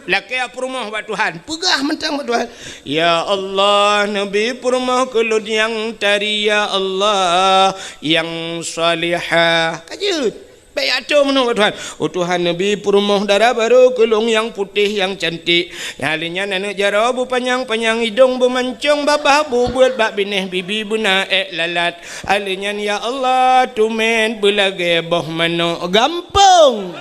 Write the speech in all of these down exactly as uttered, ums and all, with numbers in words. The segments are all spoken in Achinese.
Lakée peurumoh bak Tuhan, peugah mantong bak Tuhan, "Ya Allah, neubi peurumoh keu lôn nyang tari, ya Allah, nyang salihah." Ka jeuet. Bék atô meunoe bak Tuhan. "Oh Tuhan, neubi peurumoh dara barô keu lôn nyang putéh, nyang cantik." Nyang lheueh nyan aneuëk jaroe beupanyang-panyang, idong beumancong, babah bubeuet, bak binéh bibi beuna ék lalat. Lheueh nyan, ya Allah, tumet beulagée boh manok gampông.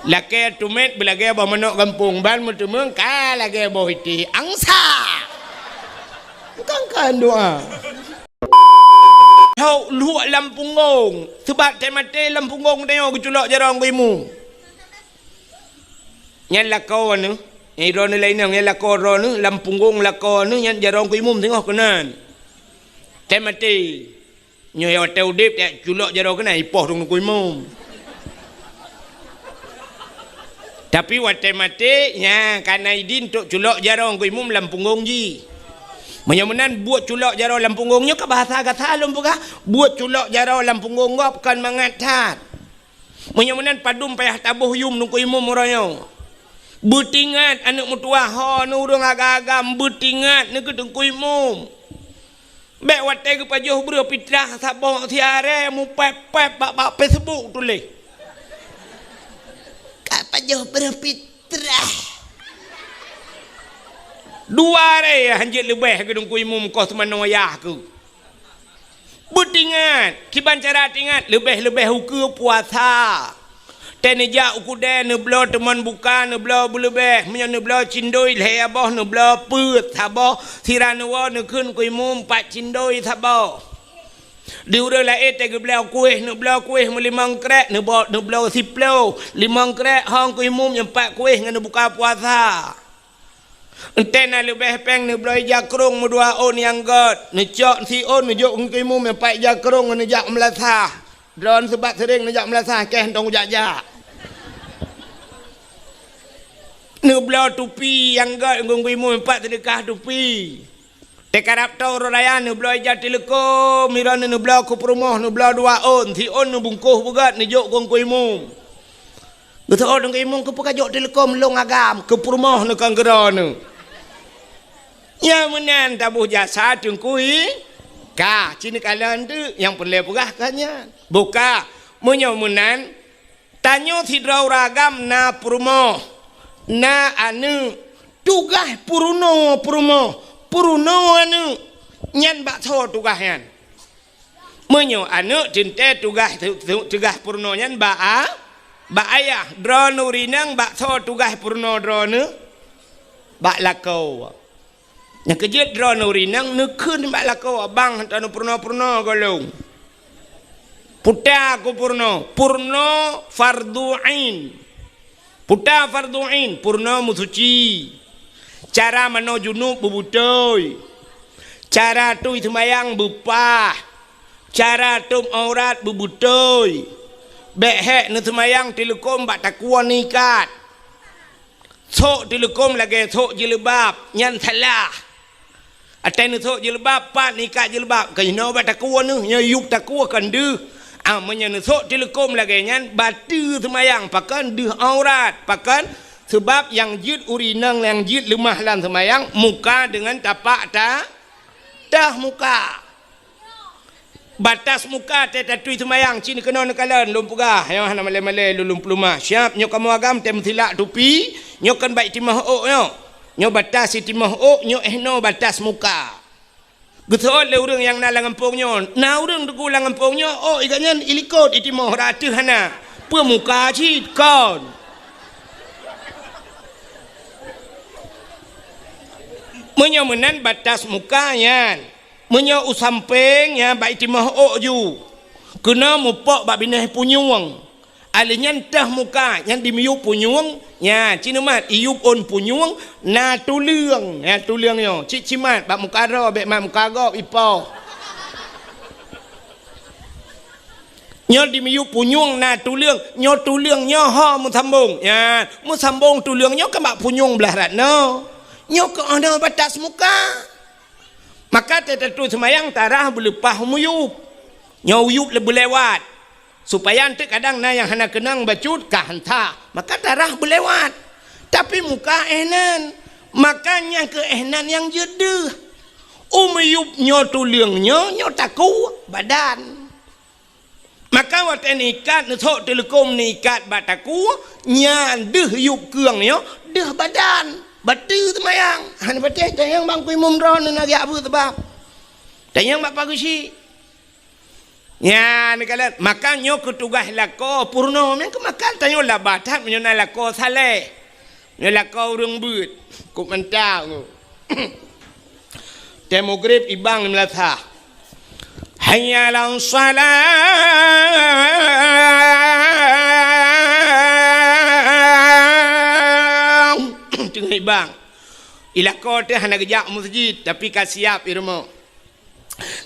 Lakée tumet beulagée boh manok gampông, ban meuteumeung ka lagée boh itéh angsa. Kan, kan doa. Hok luek lam punggong, seubab teumaté lam punggong tanyoe geuculok jaroe keu imum. Nyan lakoe neuh, nyan droeneuh laén nyan lakoe droeneuh, lam punggong lakoe neuh nyan jaroe keu imum singoh keunan. Teumaté. Nyoe watée udeb, jak culok jaroe keunan, ipoh teungku imum. Tapi watée maté, nya kana idin tok culok jaroe keu imum lam punggong jih. Meunyoe meunan buet culok jaroe lam punggong nyoe ka bahasa gata lôn peugah, buet culok jaroe lam punggong gob kon mangat that. Meunyoe meunan padum payah taboh yum teungku imum uroe nyoe. Beutingat aneuëk meutuwah ho neuh ureuëng agam-agam, beutingat neuh keu teungku imum. Bék watée geupajoh breuh pitrah saboh siaré mupép-pép bak, bak Facebook tuléh, "Ka pajoh breuh pitrah." Dua aré hanjeuet leubeh keu teungku imum koh seumanoe yah keuh. Beutingat, kiban cara tingat, leubeh-leubeh ukeue puasa. Tée neujak u keudée, neubloe teumon buka, neubloe beuleubeh. Meunyoe neubloe cindoi lhée boh, neubloe peuet saboh. Sira neuwoe neukheun keu imum pat cindoi saboh. Di ureuëng laén tée geubloe kueh, neubloe kueh meulimong krék, neubo-, neubloe siploh. Limong krék hong keu imum nyang pat kueh ngon neubuka puasa. Enteuk na leubeh péng neubloe ija krong meudua ôn nyang gét, neucok siôn neujok ngon keu imum nyang pat ija krong ngon neujak meulasah. Droen seubab seuréng neujak meulasah, keh hantong jak-jak. Neubloe tupi nyang gét ngon keu imum nyang pat seudeukah tupi. Teukarab toe uroe raya neubloe ija teuleukom, droeneuh neubloe keu peurumoh, neubloe dua ôn, siôn neubungkôh beugét neujok ngon keu imum. Geuteuôt deungon imum keupeue kajok teuleukom lôn agam keu peurumoh neuh kon keu droeneuh. Nyang meunan taboh jasa teungku i ka, ci neukalon teuk nyang peureulée peugah ka nyan. Boh ka, meunyoe meunan, tanyoe sidroe ureuëng agam na peurumoh, na aneuëk, tugaih peurunoe peurumoh, peurunoe aneuëk, nyan bak soe tugaih nyan? Meunyoe aneuëk teuntée tugaih, tu-, tu-, tugaih peurunoe nyan bak a-, bak ayah, droeneuh ureuëng inong bak soe tugaih peurunoe droeneuh? Bak lakoe. Nyang keujeuet droeneuh ureuëng inong neukheun bak lakoe, "Bang, hana peurunoe-peurunoe gohlom." Puta keu peurunoe, peurunoe fardhu ain. Puta fardhu ain, peurunoe meusuci. Cara manoe junub beubeutôi. Cara tui seumayang beupah. Cara tôb aurat beubeutôi. Bék hék neuseumayang teuleukom bak takue neuikat. Sok teuleukom lagée sok jilbab, nyan salah. Watée neusok jilbab, pat neuikat jilbab, keunoe bak takue neuh, nyoe yueb takue kon deuh. Ah, meunyoe neusok teuleukom lagée nyan, bateue seumayang, pakon deuh aurat, pakon? Seubab nyang jeuet ureuëng inong nyang jeuet leumah lam seumayang, muka deungon tapak ta-, teuh muka. Batas muka tée tatui seumayang, ci neukeunong neukalon lôn peugah, nyoe hana malée-malée lôn, lôn peuleumah. Siab nyoe kamoe agam tée meusilak tupi, nyoe kon bak itimoh ôk nyoe. Nyoe batas itimoh ôk, nyoe éh noe batas muka. Geuseuôt lé ureuëng nyang na lam gampông nyoe, na ureuëng teungku lam gampông nyoe, ôk i gobnyan ilikot itimoh, rata hana. Peue muka cit kon. Meunyoe meunan batas muka nyan. Meunyoe u sampéng, nyan bak itimoh ôk ju, keunoe mupok bak binéh punyueng. Alèh nyan teuh muka, nyan dimiyueb punyueng, nyan ci neumat iyueb ôn punyueng, na tuleueng, nyan tuleueng nyoe, cit cimat bak muka droe, bék mat muka gob ipoh. Nyoe dimiyueb punyueng na tuleueng, nyoe tuleueng nyoe ho meusambong. Nyan, meusambong tuleueng nyoe kan bak punyueng blah rat nyoe. Nyoe keuh nyoe batas muka. Maka teutatui seumayang tarah beuleupah u miyueb. Nyoe u yueb le-, beulewat. Supaya eunteuk kadang na nyang hana keunong bacut ka hanta, maka darah beulewat. Tapi muka éh nan, maka nyang keu éh nan nyang jeuet deuh. U meuyueb nyoe tuleueng nyoe, nyoe takue badan. Maka watée neuikat, neusok teuleukom neuikat bak takue, nyan deuh yueb keueng nyoe, deuh badan. Bateue seumayang. Hana patéh, tanyong bak Teungku Imum droeneuh na geujak beu sabab. Tanyong bak Pak Geuchik. Nyan, neukalon, maka nyoe keu tugaih lakoe peurunoe, meunan keu maka tanyoe laba that meunyoe na lakoe saleh. Nyoe lakoe ureuëng beuet, kok mantap nyoe. Tée mugrib ibang di meulasah. Hayya 'alas shalah. Teungoh ibang. I lakoe teuh hana geujak meuseujid, tapi ka siab i rumoh.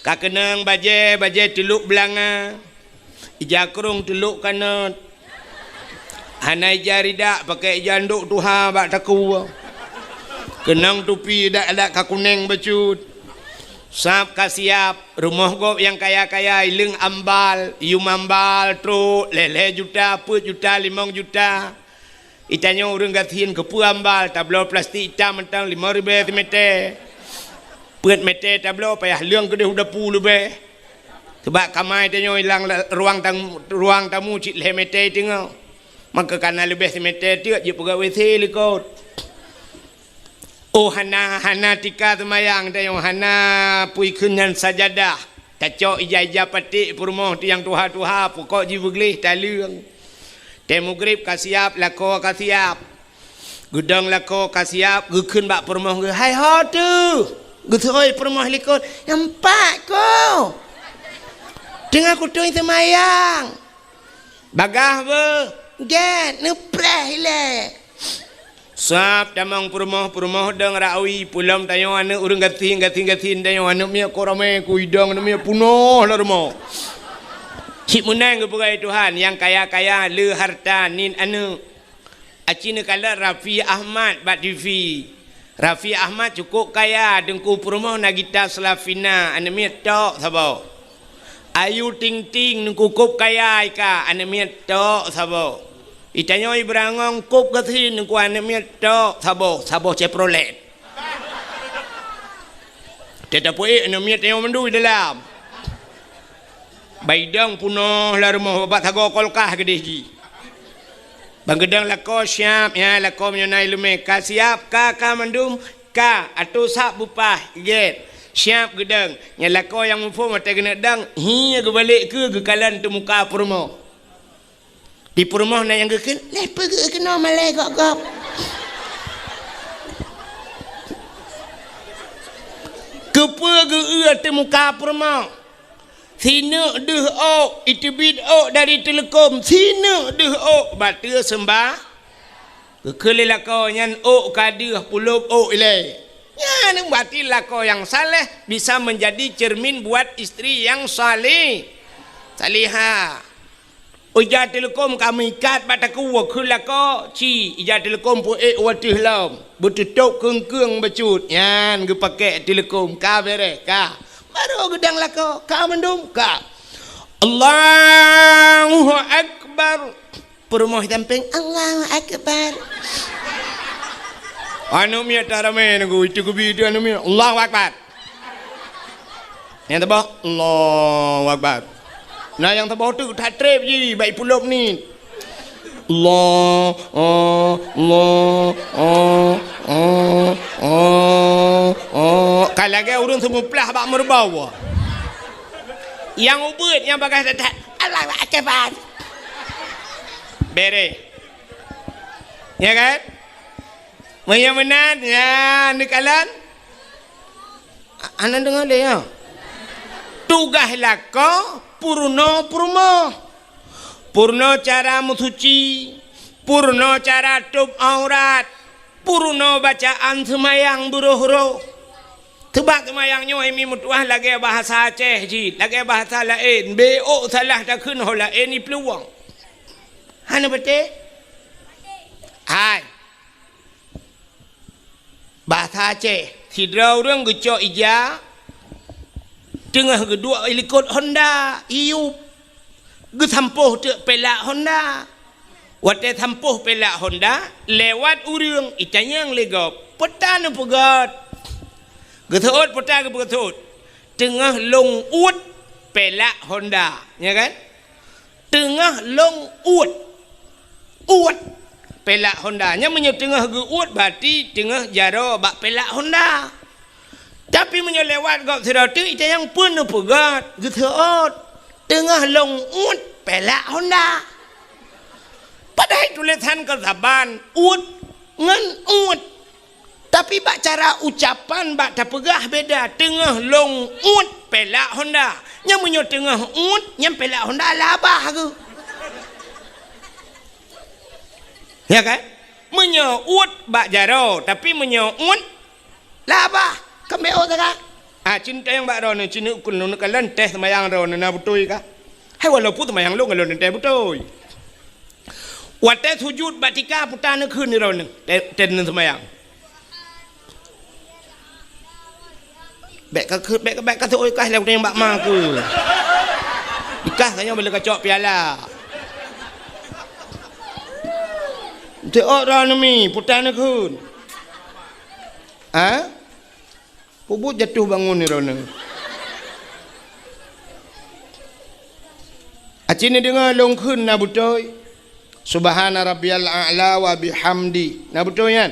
Ka keunong bajée, bajée teulok beulanga, ija krong teulok kanot. Hana ija ridak, pakai ija ndok tuha bak takue. Keunong tupi adak-adak ka kuneng bacut. Sab ka siab, rumoh gob nyang kaya-kaya, ileueng ambal, yum ambal, trok, lhée-lhée juta, peuet juta, limong juta. I tanyoe ureuëng gasien keupeue ambal, tabloe plastik itam mantong limong ribée simeté. Peuet meté tabloe payah leueng keudeh u dapu leubeh. Sabab kama i tanyoe ilang la-, ruang tamu, ruang tamu cit lhée meté teungoh. Maka kana leubeh simeté teuk jipeugah W C likot. Oh, hana, hana tika seumayang tanyoe, hana peue kheun nyan sajadah. Tacok ija-ija paték peurumoh tiang tuha-tuha, pukok jih beugleh taleueng. Tée mugrib ka siab, lakoe ka siab. Geudong lakoe ka siab, geukheun bak peurumoh geuh, "Hai ho teuh!" Geuseuôt peurumoh likot, "Nyan pat ko! Teungoh kutui seumayang!" Bagaih beuh, gét, neupreh ilée. Sab tamong peurumoh, peurumoh dong rawi, pulom tanyoe aneuëk ureuëng gasien, gasien, gasien tanyoe aneuëk miet ko ramé, ku idong aneuëk miet punoh lam rumoh. Cit meunan geupeugah Tuhan, nyang kaya-kaya le harta niet aneuëk. Aci neukalon Raffi Ahmad bak T V. Raffi Ahmad cukup kaya, teungku peurumoh Nagita Slavina, aneuëk miet tok saboh. Ayu Ting Ting, teungku kop kaya ika, aneuëk miet tok saboh. I tanyoe Ibrahim Ngong kop gasien, teungku aneuëk miet tok saboh, saboh Chevrolet. Teuh tapeuék aneuëk miet tanyoe mandum di dalam. Baidong punoh lam rumoh, bak sagoe kolkah keudeh jih. Ban geudong lakoe siab, ya, lakoe meunyoe na iéleumé ka siab, ka, ka mandum, ka, atô sab beupah, gét. Siab geudong, nyan lakoe nyang muphom watée keuneuk dong, hi geubalek keu geukalon teumuka peurumoh. Di peurumoh na nyang geukheun, "Lé peue geu keunoe malée gop-gop." Keupeue geu-eu teumuka peurumoh? Sineuk deuh ôk, iteubiet ôk dari teuleukom, sineuk deuh ôk, bateue seumbah. Geukheun lé lakoe nyan ôk ka deuh, pulop ôk ilée. Nyan berarti lakoe nyang saleh bisa menjadi cermin buat istri yang salih-, salihah. Ija teuleukom ka meuikat bak takue, kheun lakoe, ci, ija teuleukom peuék u ateueh lom, beuteutôb keung-keung bacut, nyan geupakék teuleukom, ka beureh, ka. Barô geudong lakoe, ka mandum, ka. Allahu Akbar. Peurumoh sampéng, Allahu Akbar. Aneuëk miet taramé nunggu, itu geubi itu aneuëk miet, Allahu Akbar. Nyang saboh, Allahu Akbar. Nah, nyang saboh tu that treb jih, bak ipulop niet. Allah, oh, Allah, oh, oh, oh, oh. Ka lagée ureuëng seumuplah bak meureubau. Nyang ubeuet, nyang bagaih that-that, Allahu Akbar. Beureh. Ya kan? Meunyoe meunan, ya, neukalon. A-, hana deungoe lé, ya. Tugaih lakoe peurunoe peurumoh. Peurunoe cara meusuci, peurunoe cara tôb aurat, peurunoe bacaan seumayang beuroh-roh. Teubak seumayang nyoe mi meutuah lagée bahasa Aceh jih, lagée bahasa laén. Bék ôk salah takheun ho laén iplueng. Hana patéh? Hai. Bahasa Aceh, sidroe ureuëng geucok ija, teungoh geuduek i likot honda, iyup. Geusampôh teuk pelak honda. Watée sampôh pelak honda, lewat ureuëng, itanyong lé gob, "Peue ta neupeugét?" Geuseuôt, peue ta geupeugét seuôt? "Teungoh lôn uet pelak honda." Nya kan? "Teungoh lôn uet." Uet pelak honda. Nyan meunyoe teungoh geuuet, berarti teungoh jaroe bak pelak honda. Tapi meunyoe lewat gob sidroe teuk, itanyong, "Peue neupeugét?" Geuseuôt, "Teungoh lôn uet pelak honda." Padahai tulésan kon saban, uet ngon uet. Tapi bak cara ucapan, bak tapeugah beda, "Teungoh lôn uet pelak honda." Nyan meunyoe teungoh uet, nyan pelak honda labah geuh. Ya kan? Meunyoe uet bak jaroe, tapi meunyoe uet labah, keumbéo saga. Ah, cintayong bak droeneuh, ci neukheun lôn, neukalon teuh seumayang droeneuh na beutôi kah? Hai, walaupun seumayang lôn, lôn teuh beutôi. Watée sujut bak tika, peue ta neukheun droeneuh, teuh, teuh seumayang. Bék ka, bék, bék ka seuôt ikah lé nyang bak ma ku. Ikah ka nyoe bela kacok piala. Teuôt droeneuh mi, peue ta neukheun. Ha? Peubuet jatuh bangun ni droeneuh. Aci neudeungoe lôn kheun na beutôi. Subhana rabbiyal a'la wa bihamdi. Na beutôi nyan?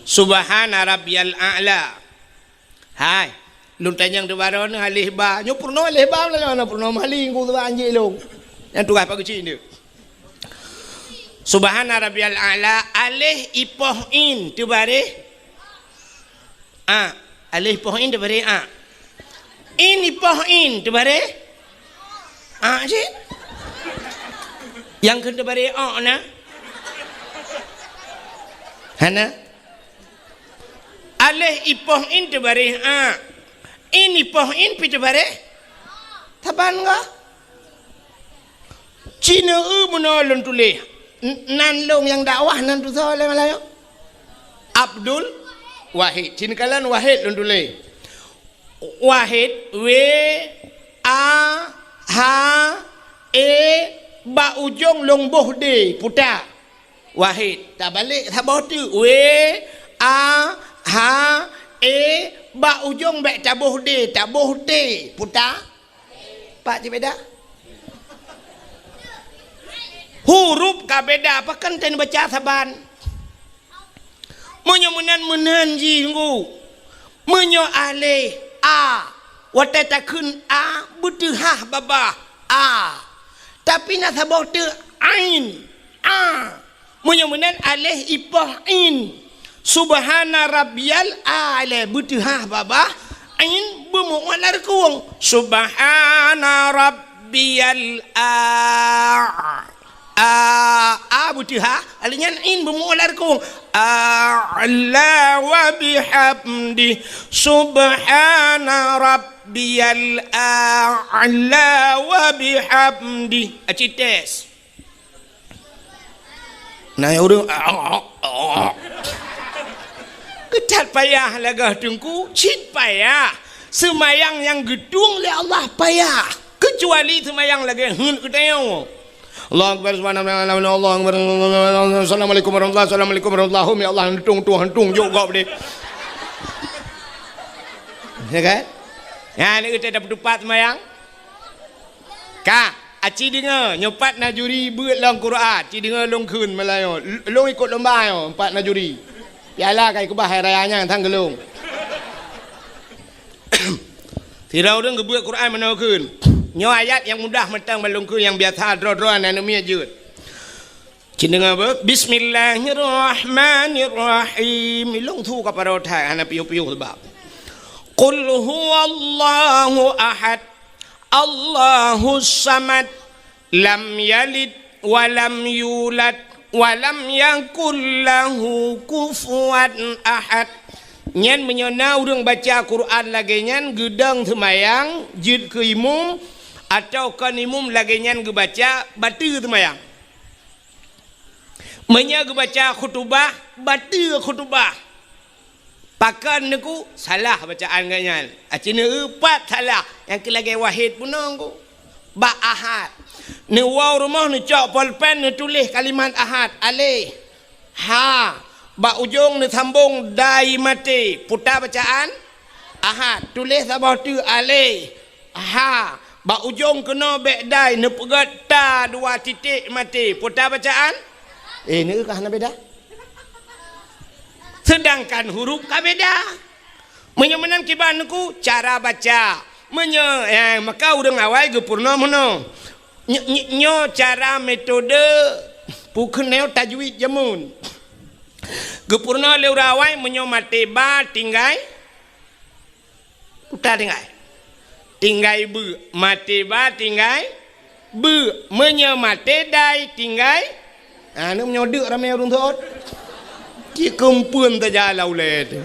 Subhana rabbiyal a'la. Hai, lôn tanyong teubaroe neuh aleh ba. Nyoe peurunoe aleh ba, lôn na peurunoe meuhali ku teuba anjek lôn. Nyang tugaih Pak Geuchik nyoe. Subhana rabbiyal a'la, aleh ipoh in teubareh a. Aleh ipoh in teubareh a. In ipoh in teubareh a cit. Nyang kheun teubareh o na? Hana? Aleh ipoh in teubareh a. In ipoh in pi teubareh? Saban gah? Ci neu-eu meunoe lôn tuléh. N-, nan lôn nyang dakwah nan tusoe lé Malayu. Abdul Wahid. Ci neukalon Wahid lôn tuléh. Wahid, W, A, H, E, bak ujong lôn boh D, peue ta. Wahid. Tabalek saboh teuk. W, A, H, E, bak ujong bék taboh D, taboh T, peue ta. Pat jibeda? Huruf ka beda, pakon tan baca saban. Meunyoe meunan, meunan jih ngu. Meunyoe aleh a, watée takheun a, beuteuhah babah a. Tapi na saboh teuk ain, a. Meunyoe meunan aleh ipoh in. Subhana rabbiyal a'la, beuteuhah babah, in beumeu'uet lam reukong. Subhana rabbiyal a. A, a beuteuhah, aleh nyan in beumeu'uet lam reukong. A'la wa bihamdi. Subhana rabbiyal a'la wa bihamdi. Aci tes. Na nyang ureuëng, "Keutat payah lagée teungku, cit payah. Seumayang nyang geutueng lé Allah payah, keucuali seumayang lagée heuet geutanyoe." Allahu Akbar, subhanallah, Allahu Akbar, assalamualaikum warahmatullahi, assalamualaikum warahmatullahi, ya Allah, hantung tu, hantung jok gob deh. Ya kan? Ya, ni kita dapat tupat seumayang. Ka, aci deungoe, nyoe pat na juri beuet lom Quran, ci deungoe lôn kheun meulayeue. Lôn ikot lomba nyoe, pat na juri. Piala ka ikeubah hai raya nyan sang geulong. Sidroe ureuëng geubeuet Quran meunoe kheun. Nyoe ayat nyang mudah mantong ban lôn kheun, nyang biasa droe-droe aneuk miet jeuet. Ci deungoe beuh, Bismillahirrahmanirrahim. Ilong su ka paro that hana piôh-piôh sebab. Qul huwallahu ahad. Allahus samad. Lam yalid wa lam yulad wa lam yakul lahu kufuwan ahad. Nyan meunyoe na ureuëng baca Quran lagée nyan geudong seumayang jeuet keu imum, atawa kon imum lagée nyan geubaca, bateue seumayang. Meunyoe geubaca khutubah, bateue khutubah. Pakon neuku salah bacaan geuh nyan. Aci neueupat salah, nyang keu lagée Wahid bunoe ku. Bak Ahad. Neuwoe rumoh neucok polpen neutuléh kalimat Ahad, aleh. Ha. Bak ujong neusambong dai maté, puta bacaan Ahad. Tuléh saboh teuk aleh. Ha. Bak ujong keunoe bék dai neupeugét ta dua titik maté, puta bacaan. Eh, neueu ka hana beda. Seudangkan huruf ka beda. Meunyoe meunan kiban neuku cara baca. Meunyoe, eh, maka ureuëng awai geupeurunoe meunoe. Ny-, ny-, nyoe cara metode pukeunoe tajwid jameun. Geupeurunoe lé ureuëng awai meunyoe maté ba tinggai, puta tinggai. Tinggai beu, maté ba tinggai beu, meunyoe maté dai tinggai. Ah, ni meunyoe deuk ramé ureuëng seuôt. Cit keumpeuen saja lam ulée teuh.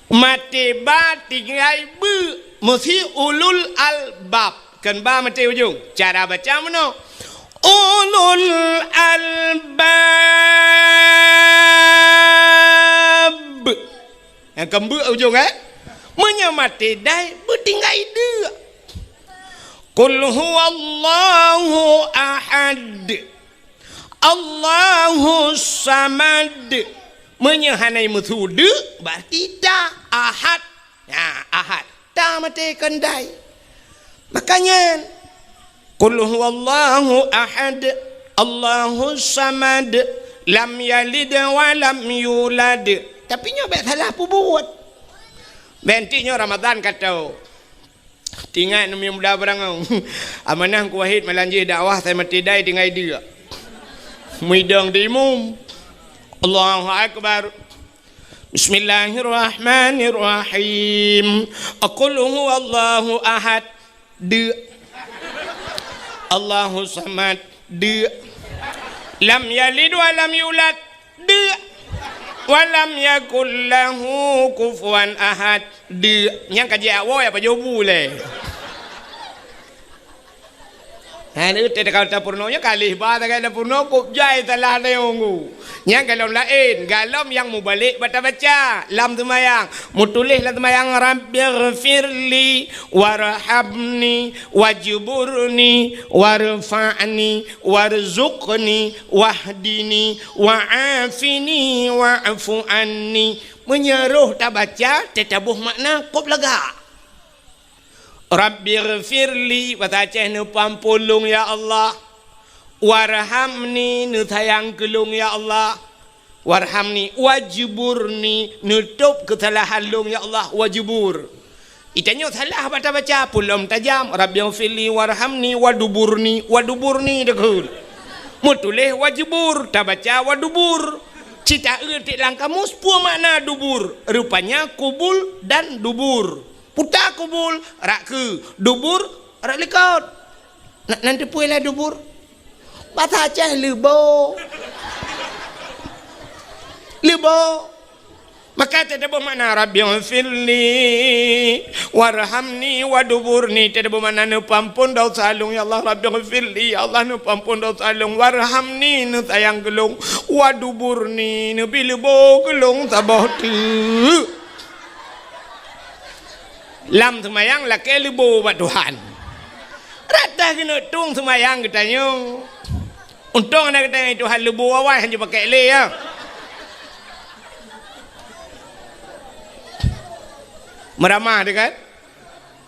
Maté ba tinggai beu, meusi ulul albab. Kan ba maté ujong. Cara baca meunoe. Ulul albab. Nyang keumbeuek ujong, eh? Meunyoe maté dai, beutinggai deuk. Qul huwallahu ahad. Allahus samad. Meunyoe hana meusu deuk, berarti ta ahad. Nah, ahad. Ta maté kon dai. Makanya, Qul huwallahu ahad, Allahus samad, lam yalid wa lam yulad. Tapi nyoe bék salah peubuet. Bék nyoe Ramadan ka tho. Tingat numi muda barangau. Amanah ku Wahid malanjih dakwah sai maté dai tinggai deuk. Muidong di imum. Allahu Akbar. Bismillahirrahmanirrahim. Qul huwallahu ahad. Deuk. Allahu samad. Deuk. Lam yalid wa lam yulad. Deuk. Wa lam yakul lahu kufuwan ahad. Deuk. Nyang ka jiak woe apa jobu lé. Ha, ni teuka tapeurunoe nyoe kalih ba tagai tapeurunoe kok jai salah tayong ku. Nyang golom laén, golom nyang mubalek bata baca lam seumayang. Mutuléh lam seumayang, "Rabbighfirli warhamni wajburni warfa'ni warzuqni wahdini wa'afini wa'fu anni." Meunyoe roh tabaca, teutabôh makna kop lagak. Rabbighfirli, basa Aceh, neupeuampôn lôn ya Allah. Warhamni, neusayang keu lôn ya Allah. Warhamni, wajburni, neutôb keusalahan lôn ya Allah, wajbur. Itanyoe salah bata baca, pulom tajam, Rabbighfirli warhamni waduburni, waduburni deukheun. Meutuléh wajbur, tabaca wadubur. Cit taeu tiek lam kamus peue makna dubur. Rupanya kubul dan dubur. Puta kubul, rak keu, dubur, rak likot. Na, nan teupeue lah dubur? Basa Aceh leubo. Leubo. Maka teutabôh makna Rabbighfirli warhamni waduburni, teutabôh makna neupeuampôn dosa lôn ya Allah, Rabbighfirli ya Allah neupeuampôn dosa lôn, warhamni neusayang keu lôn, waduburni neubi leubo keu lôn saboh teuk. Lam seumayang lakée leubo bak Tuhan. Rata keuneuk tueng seumayang geutanyoe. Untông na geutanyoe Tuhan leubo awai hanjeuet pakai lé ya. Meuramah deh kan?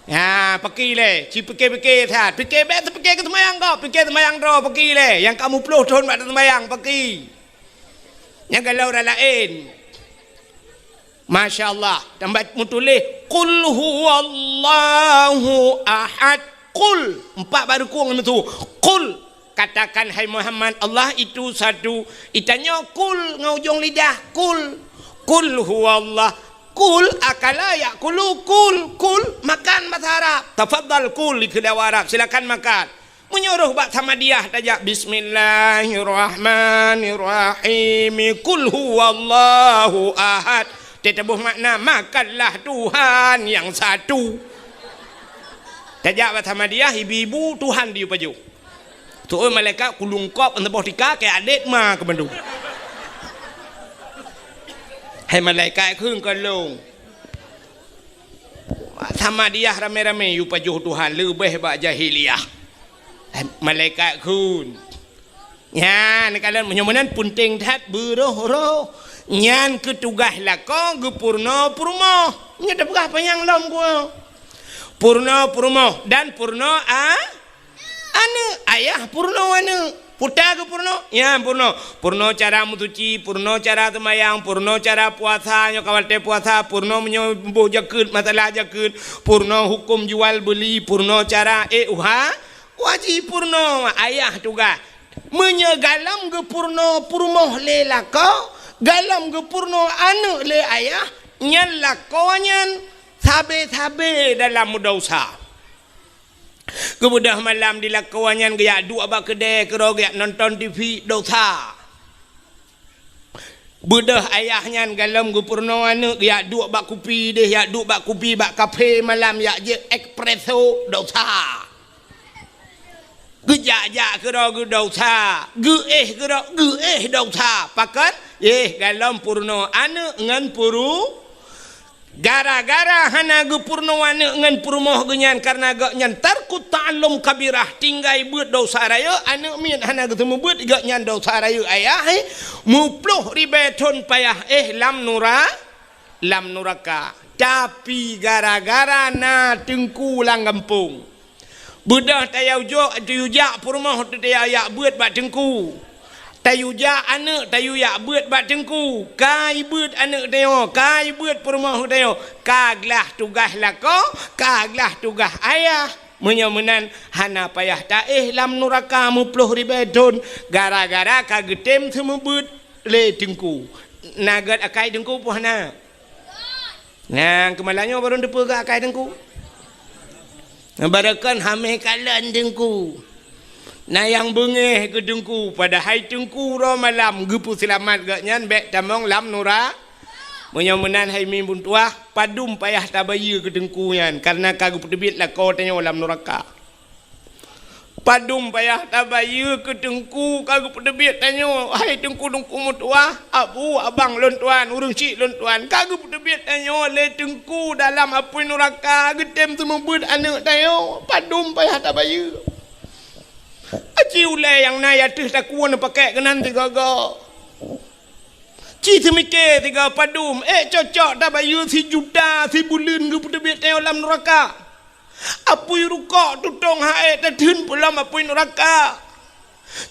Ya, paki lé, ci pike-pike that. Pike bék teupike keu seumayang kau, pike seumayang droe paki lé. Nyang ka muploh thon bak seumayang paki. Nyang galau ureuëng laén. Masya Allah, tambah meutuléh, "Qul huwallahu ahad." Qul, empat baru kong itu. "Qul," katakan, "Hai Muhammad, Allah itu satu." Itanyoe kul ngon ujong lidah, kul. "Qul huwallah." Kul, akala yakulu, kul, kul, makan bahasa Arab. Tafadhal kul, dikheun Arab, silakan makan. Meunyoe roh bak Samadiyah tajak, "Bismillahirrahmanirrahim. Qul huwallahu ahad." Teutabôh makna, "Makanlah Tuhan yang satu." Tajak bak Samadiyah, ibu-ibu Tuhan di pajoh. Tu'oh malaikat kulungkop saboh tika keu adét ma keu mandum. Hai malaikat kheun ka lôn. Samadiyah ramé-ramé yue pajoh Tuhan leubeh bak jahiliyah. Hai malaikat kheun. Nyan, kalon meunyoe meunan peunteng that beuroh-roh. Nyan keu tugaih lakoe geupeurunoe peurumoh. Nyoe tapeugah panyang lom ku. Peurunoe peurumoh dan peurunoe a-, aneuëk. Ayah peurunoe aneuëk. Peue ta geupeurunoe? Nyan peurunoe. Peurunoe cara meusuci, peurunoe cara seumayang, peurunoe cara puasa, nyoe ka watée puasa, peurunoe meunyoe boh jakeuet, masalah jakeuet, peurunoe huköm jual beuli, peurunoe cara ék uha-, Wajib peurunoe ayah tugaih. Meunyoe galom geupeurunoe peurumoh lé lakoe, galom geupeurunoe aneuëk lé ayah, nyan lakoe nyan sabe-sabe dalam meudosa. Geubeudôh malam di lakoe nyan geujak duek bak keudè keudroe geujak nonton T V, dosa. Beudôh ayah nyan galom geupeurunoe aneuëk, yak duek bak kupi deh, yak duek bak kupi bak kafe malam, yak jeuet espresso, dosa. Geujak-jak keudroe geudosa, geuéh keudroe geuéh dosa. Pakon? Éh, galom peurunoe aneuëk ngon peuru-, Gara-gara hana geupeurunoe aneuëk ngon peurumoh geuh nyan, kareuna gobnyan tarkut ta'allum kabirah, tinggai beuet dosa rayeuk, aneuëk miet hana geuseumeubeuet, gobnyan dosa rayeuk ayah, eh, meuploh ribée thon payah éh lam nura-, lam nuraka. Tapi gara-gara na teungku lam gampông, Beudôh tayue jok, tayue jak peurumoh teuh tayue yak beuet bak teungku. Tayue jak aneuëk tayue yak beuet bak teungku. Ka ibeuet aneuëk tanyoe, ka ibeuet peurumoh tanyoe. Ka glah tugaih lakoe, ka glah tugaih ayah. Meunyoe meunan, hana payah taéh lam nuraka meuploh ribée thon gara-gara ka geutem seumeubeuet lé teungku. Na gét akai teungku peue hana? Nyang keumalam nyoe barô teupeugah akai teungku. Barô kon hamé kalon teungku. Na nyang beungéh keu teungku, padahai teungku uroe malam geupeuseulamat gobnyan bék tamong lam nura-. Meunyoe meunan hai mi beutuah, padum payah tabayeue keu teungku nyan, kareuna ka geupeuteubiet lakoe tanyoe lam nuraka. Padum payah tabayeue keu teungku ka geupeuteubiet tanyoe, hai teungku-teungku meutuah, abu, abang lôn tuan, ureuëng chik lôn tuan, ka geupeuteubiet tanyoe lé teungku dalam apui nuraka geutem seumeubeuet aneuëk tanyoe, padum payah tabayeue. Aci ulée nyang na ateueh takue neupakék keunan sigoe-goe. Ci seumiké sigoe padum, ék cocok tabayeue sijuta sibuleuen geupeuteubiet tanyoe lam nuraka. Apui rukok tutong ha-, ék tatheun pulam apui nuraka.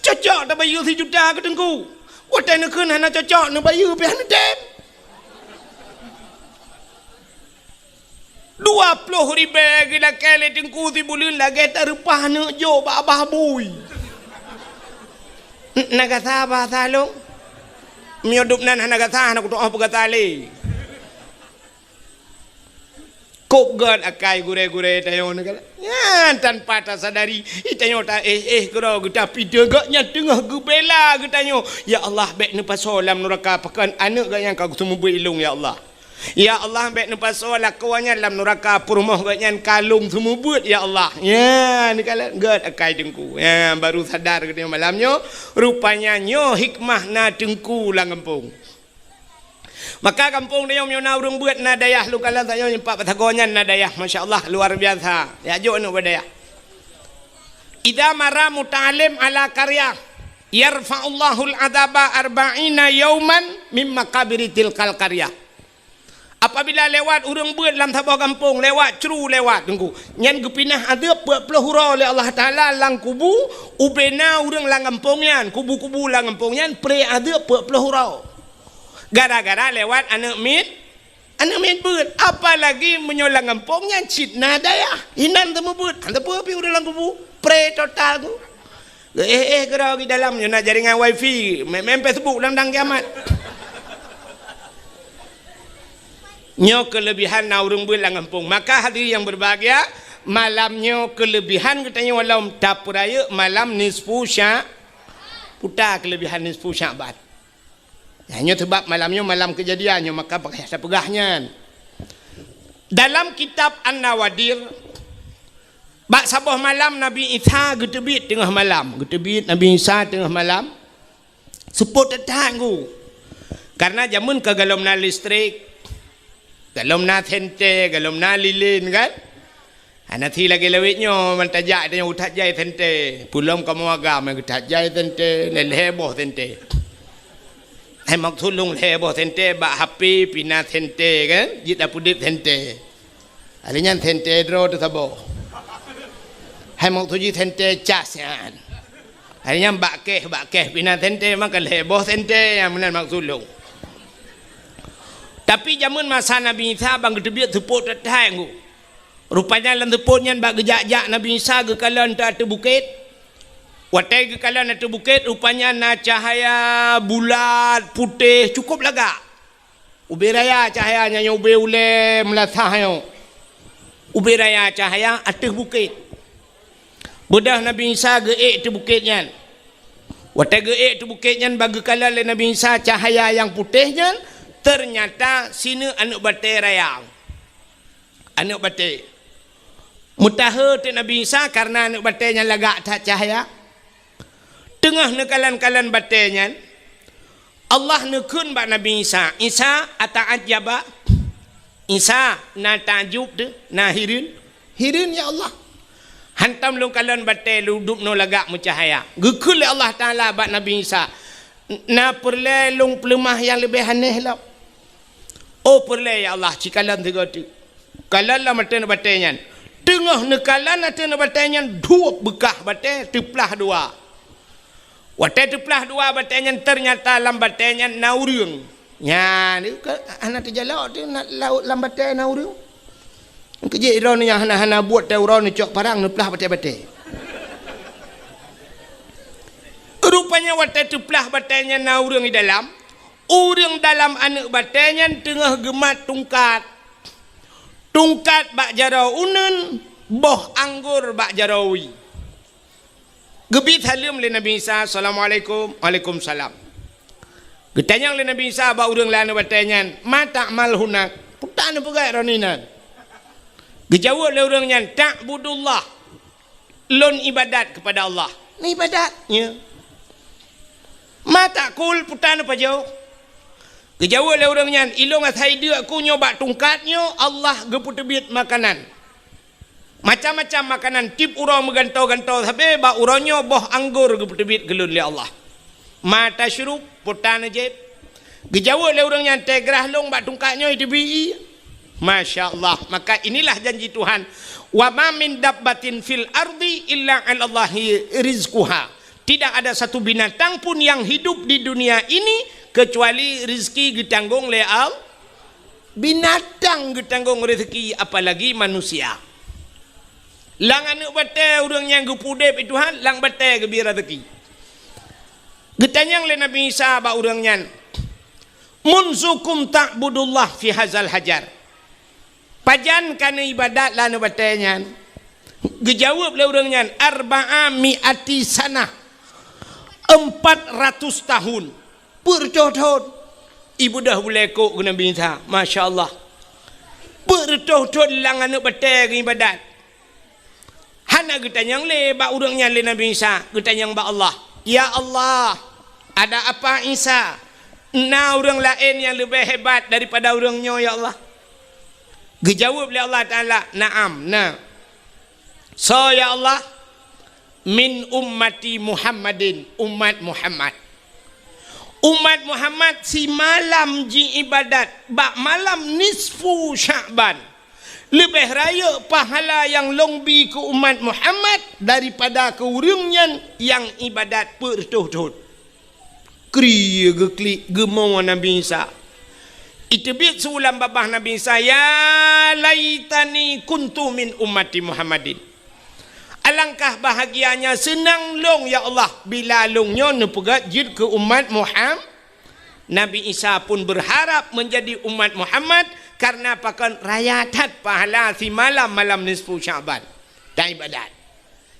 Cocok tabayeue sijuta keu teungku. Watée neukheun hana cocok, neubayeue pih hana tem. Dua ploh ribée geulakée lé teungku sibuleuen lagée tareupah aneuëk jok bak babah bui. N-, na gasa bahasa lôn? Meunyoe dum nan hana gasa, hana kutuoh peugasa lé. Kôb gét akai gurée-gurée tanyoe nyan, tanpa tasadari, tanyoe taéh-éh keudroe geuh, tapi gobnyan teungoh geubela geutanyoe. Ya Allah, bék neupasoe lam nuraka, pakon aneuëk gobnyan ka geuseumeubeuet ilôn, ya Allah. Ya Allah, bék neupasoe lakoe nyan lam nuraka, peurumoh gobnyan ka lôn seumeubeuet, ya Allah. Nyan, neukalon gét akai teungku. Nyan, baru sadar geutanyoe malam nyoe, rupanya nyoe hikmah na teungku lam gampông. Maka gampông tanyoe meunyoe na ureuëng beuet na dayah, lôn kalon tanyoe nyoe pat bak sagoe nyan na dayah, masya Allah, luar biasa. Ya, jok aneuëk bak dayah. Idza marra muta'allim ala qaryah, yarfa'ullahul adzaba arba'ina yauman mim maqabiri tilkal qaryah. Apabila lewat ureuëng beuet lam saboh gampông, lewat cru lewat, teungku, nyan geupinah azeub peuet ploh uroe lé Allah Taala lam kubu, ubena ureuëng lam gampông nyan, kubu-kubu lam gampông nyan, pré azeub peuet ploh uroe. Gara-gara lewat aneuëk miet, aneuëk miet beuet. Apalagi meunyoe lam gampông nyan cit na dayah, inan teumeubeut, hana peue pih ureuëng lam kubu, pré total ku. Éh-éh keudroe di dalam, nyoe na jaringan wifi, main-main Facebook lam dang kiamat. Nyoe keulebihan na ureuëng beuet lam gampông. Maka hadirin yang berbahagia, malam nyoe keulebihan geutanyoe lom tapeurayeuk malam nisfu Sya-, peue ta keulebihan nisfu Sya'ban. Nyan nyoe sabab malam nyoe malam keujadian nyoe, maka bak yah tapeugah nyan. Dalam kitab An-Nawadir, bak saboh malam Nabi Isa geuteubiet teungoh malam. Geuteubiet Nabi Isa teungoh malam. Seupôt that-that ku. Karena jameun ka golom na listrik, golom na senter, golom na lilin kan. Hana si lagèe lawét nyoe, ban tajak tanyoe that jai senter. Peulom kamoe agam that jai senter, lhèe-lhèe boh senter. Hai maksud lôn lhèe boh senter, bak H P pih na senter kan, jeuet tapeudeuet senter. Hari nyan senter droe teuh saboh. Hai maksud jih senter cas nyan. Hari nyan bak kèh, bak kèh pih na senter, maka lhèe boh senter nyang meunan maksud lôn. Tapi jameun masa Nabi Isa ban geuteubiet seupôt that-that ngon. Rupanya lam seupôt nyan bak geujak-jak Nabi Isa geukalon ateueh bukét. Watèe geukalon ateueh bukét, rupanya na cahya bulat, putéh, cukup lagak. Ubé raya cahya nyan, ubé ulèe meulasah nyoe. Ubé raya cahya ateueh bukét. Beudôh Nabi Isa geuék ateueh bukét nyan. Watèe geuék ateueh bukét nyan, ban geukalon lé Nabi Isa cahya nyang putéh nyan, teunyata sineuk aneuk batèe raya. Aneuk batèe. Meutahe teuk Nabi Isa kareuna aneuk batèe nyan lagak that cahya. Teungoh neukalon-kalon batèe nyan, Allah neukheun bak Nabi Isa, "Isa, ata'ajjaba?" Isa, na takjub teuh, na hireuen? Hireuen, ya Allah. Hantom lôn kalon batèe lôn dubnoe lagak meucahya. Geukheun lé Allah Taala bak Nabi Isa, "Na peureulèe lôn peuleumah nyang leubeh aneh lom?" "Oh, peureulèe, ya Allah, ci kalon sigoe teuk." Kalon lam ateueh batèe nyan. Teungoh neukalon ateueh batèe nyan, duek beukah batèe teuplah dua. Watèe teuplah dua batèe nyan, teunyata lam batèe nyan na ureueng. Nyan, ka hana teujalok teuh na, lam batèe na ureueng. Keujeuet droeneuh nyang hana-hana buet teuh uroe neucok parang neuplah batèe-batèe. Rupanya watèe teuplah batèe nyan na ureueng di dalam, ureueng dalam aneuk batèe nyan teungoh geumat tungkat. Tungkat bak jaroe uneuen, boh anggor bak jaroe wie. Geubi saleuem lé Nabi Isa, "Assalamualaikum." "Waalaikumsalam." Geutanyong lé Nabi Isa bak ureueng lam aneuk batèe nyan, "Ma ta'mal hunak?" "Peue tapeugah droeneuh inan?" Geujaweueb lé ureueng nyan, "Ta'budullah." "Lôn ibadat keupada Allah." "Neuibadat?" "Ya." "Ma ta'kul?" "Peue tapajoh?" Geujaweueb lé ureueng nyan, "Ilôn asai deuk ku nyoe bak tungkat nyoe, Allah geupeuteubiet makanan. Macam-macam makanan, tiep uroe meugantoe-gantoe sabe, bak uroe nyoe boh anggor geupeuteubiet keu lôn lé Allah." "Ma tasyrub?" "Peue tajieb?" Geujaweueb lé ureueng nyan, "Teugrah lôn bak tungkat nyoe iteubiet." Masya Allah. Maka inilah janji Tuhan, "Wa ma min dabbatin fil ardi illa 'alallahi rizquha." Tidak ada satu binatang pun yang hidup di dunia ini kecuali rezeki geutanggong lé Allah. Binatang geutanggong rezeki, apalagi manusia. Lam aneuk batèe ureueng nyang geupeuudép Tuhan, lam batèe geubri rezeki. Geutanyong lé Nabi Isa bak ureueng nyan, "Munzu kam ta'budullah fi hazal hajar?" "Pajan ka neuibadat lam aneuk batèe nyan?" Geujaweueb lé ureueng nyan, "Arba'a mi'ati sanah." "Empat ratus tahun." "Peuet reutôh thon?" Ibeudôh bulèe kôk keu Nabi Isa. Masya Allah. Peuet reutôh thon lam aneuk batèe geuibadat. Hana geutanyong lé bak ureueng nyan lé Nabi Isa, geutanyong bak Allah, "Ya Allah, ada apa Isa? Na ureueng laén nyang leubeh hebat daripada ureueng nyoe, ya Allah?" Geujaweueb lé Allah Taala, "Na'am, na." "Soe, ya Allah?" "Min ummati Muhammadin, umat Muhammad." Umat Muhammad simalam jiibadat bak malam nisfu Sya'ban. Leubeh rayeuk pahala nyang lôn bi keu umat Muhammad daripada keu ureueng nyan nyang ibadat peuet reutôh thon. Kri geuklik geumo Nabi Isa. Iteubiet su lam babah Nabi Isa, "Ya laitani kuntu min ummati Muhammadin." Alangkah bahagianya seunang lôn, ya Allah, bila lôn nyoe neupeugèt jeuet keu umat Muham-, Nabi Isa pun berharap menjadi umat Muhammad, karena pakon raya that pahala simalam malam nisfu Sya'ban. Taibadat.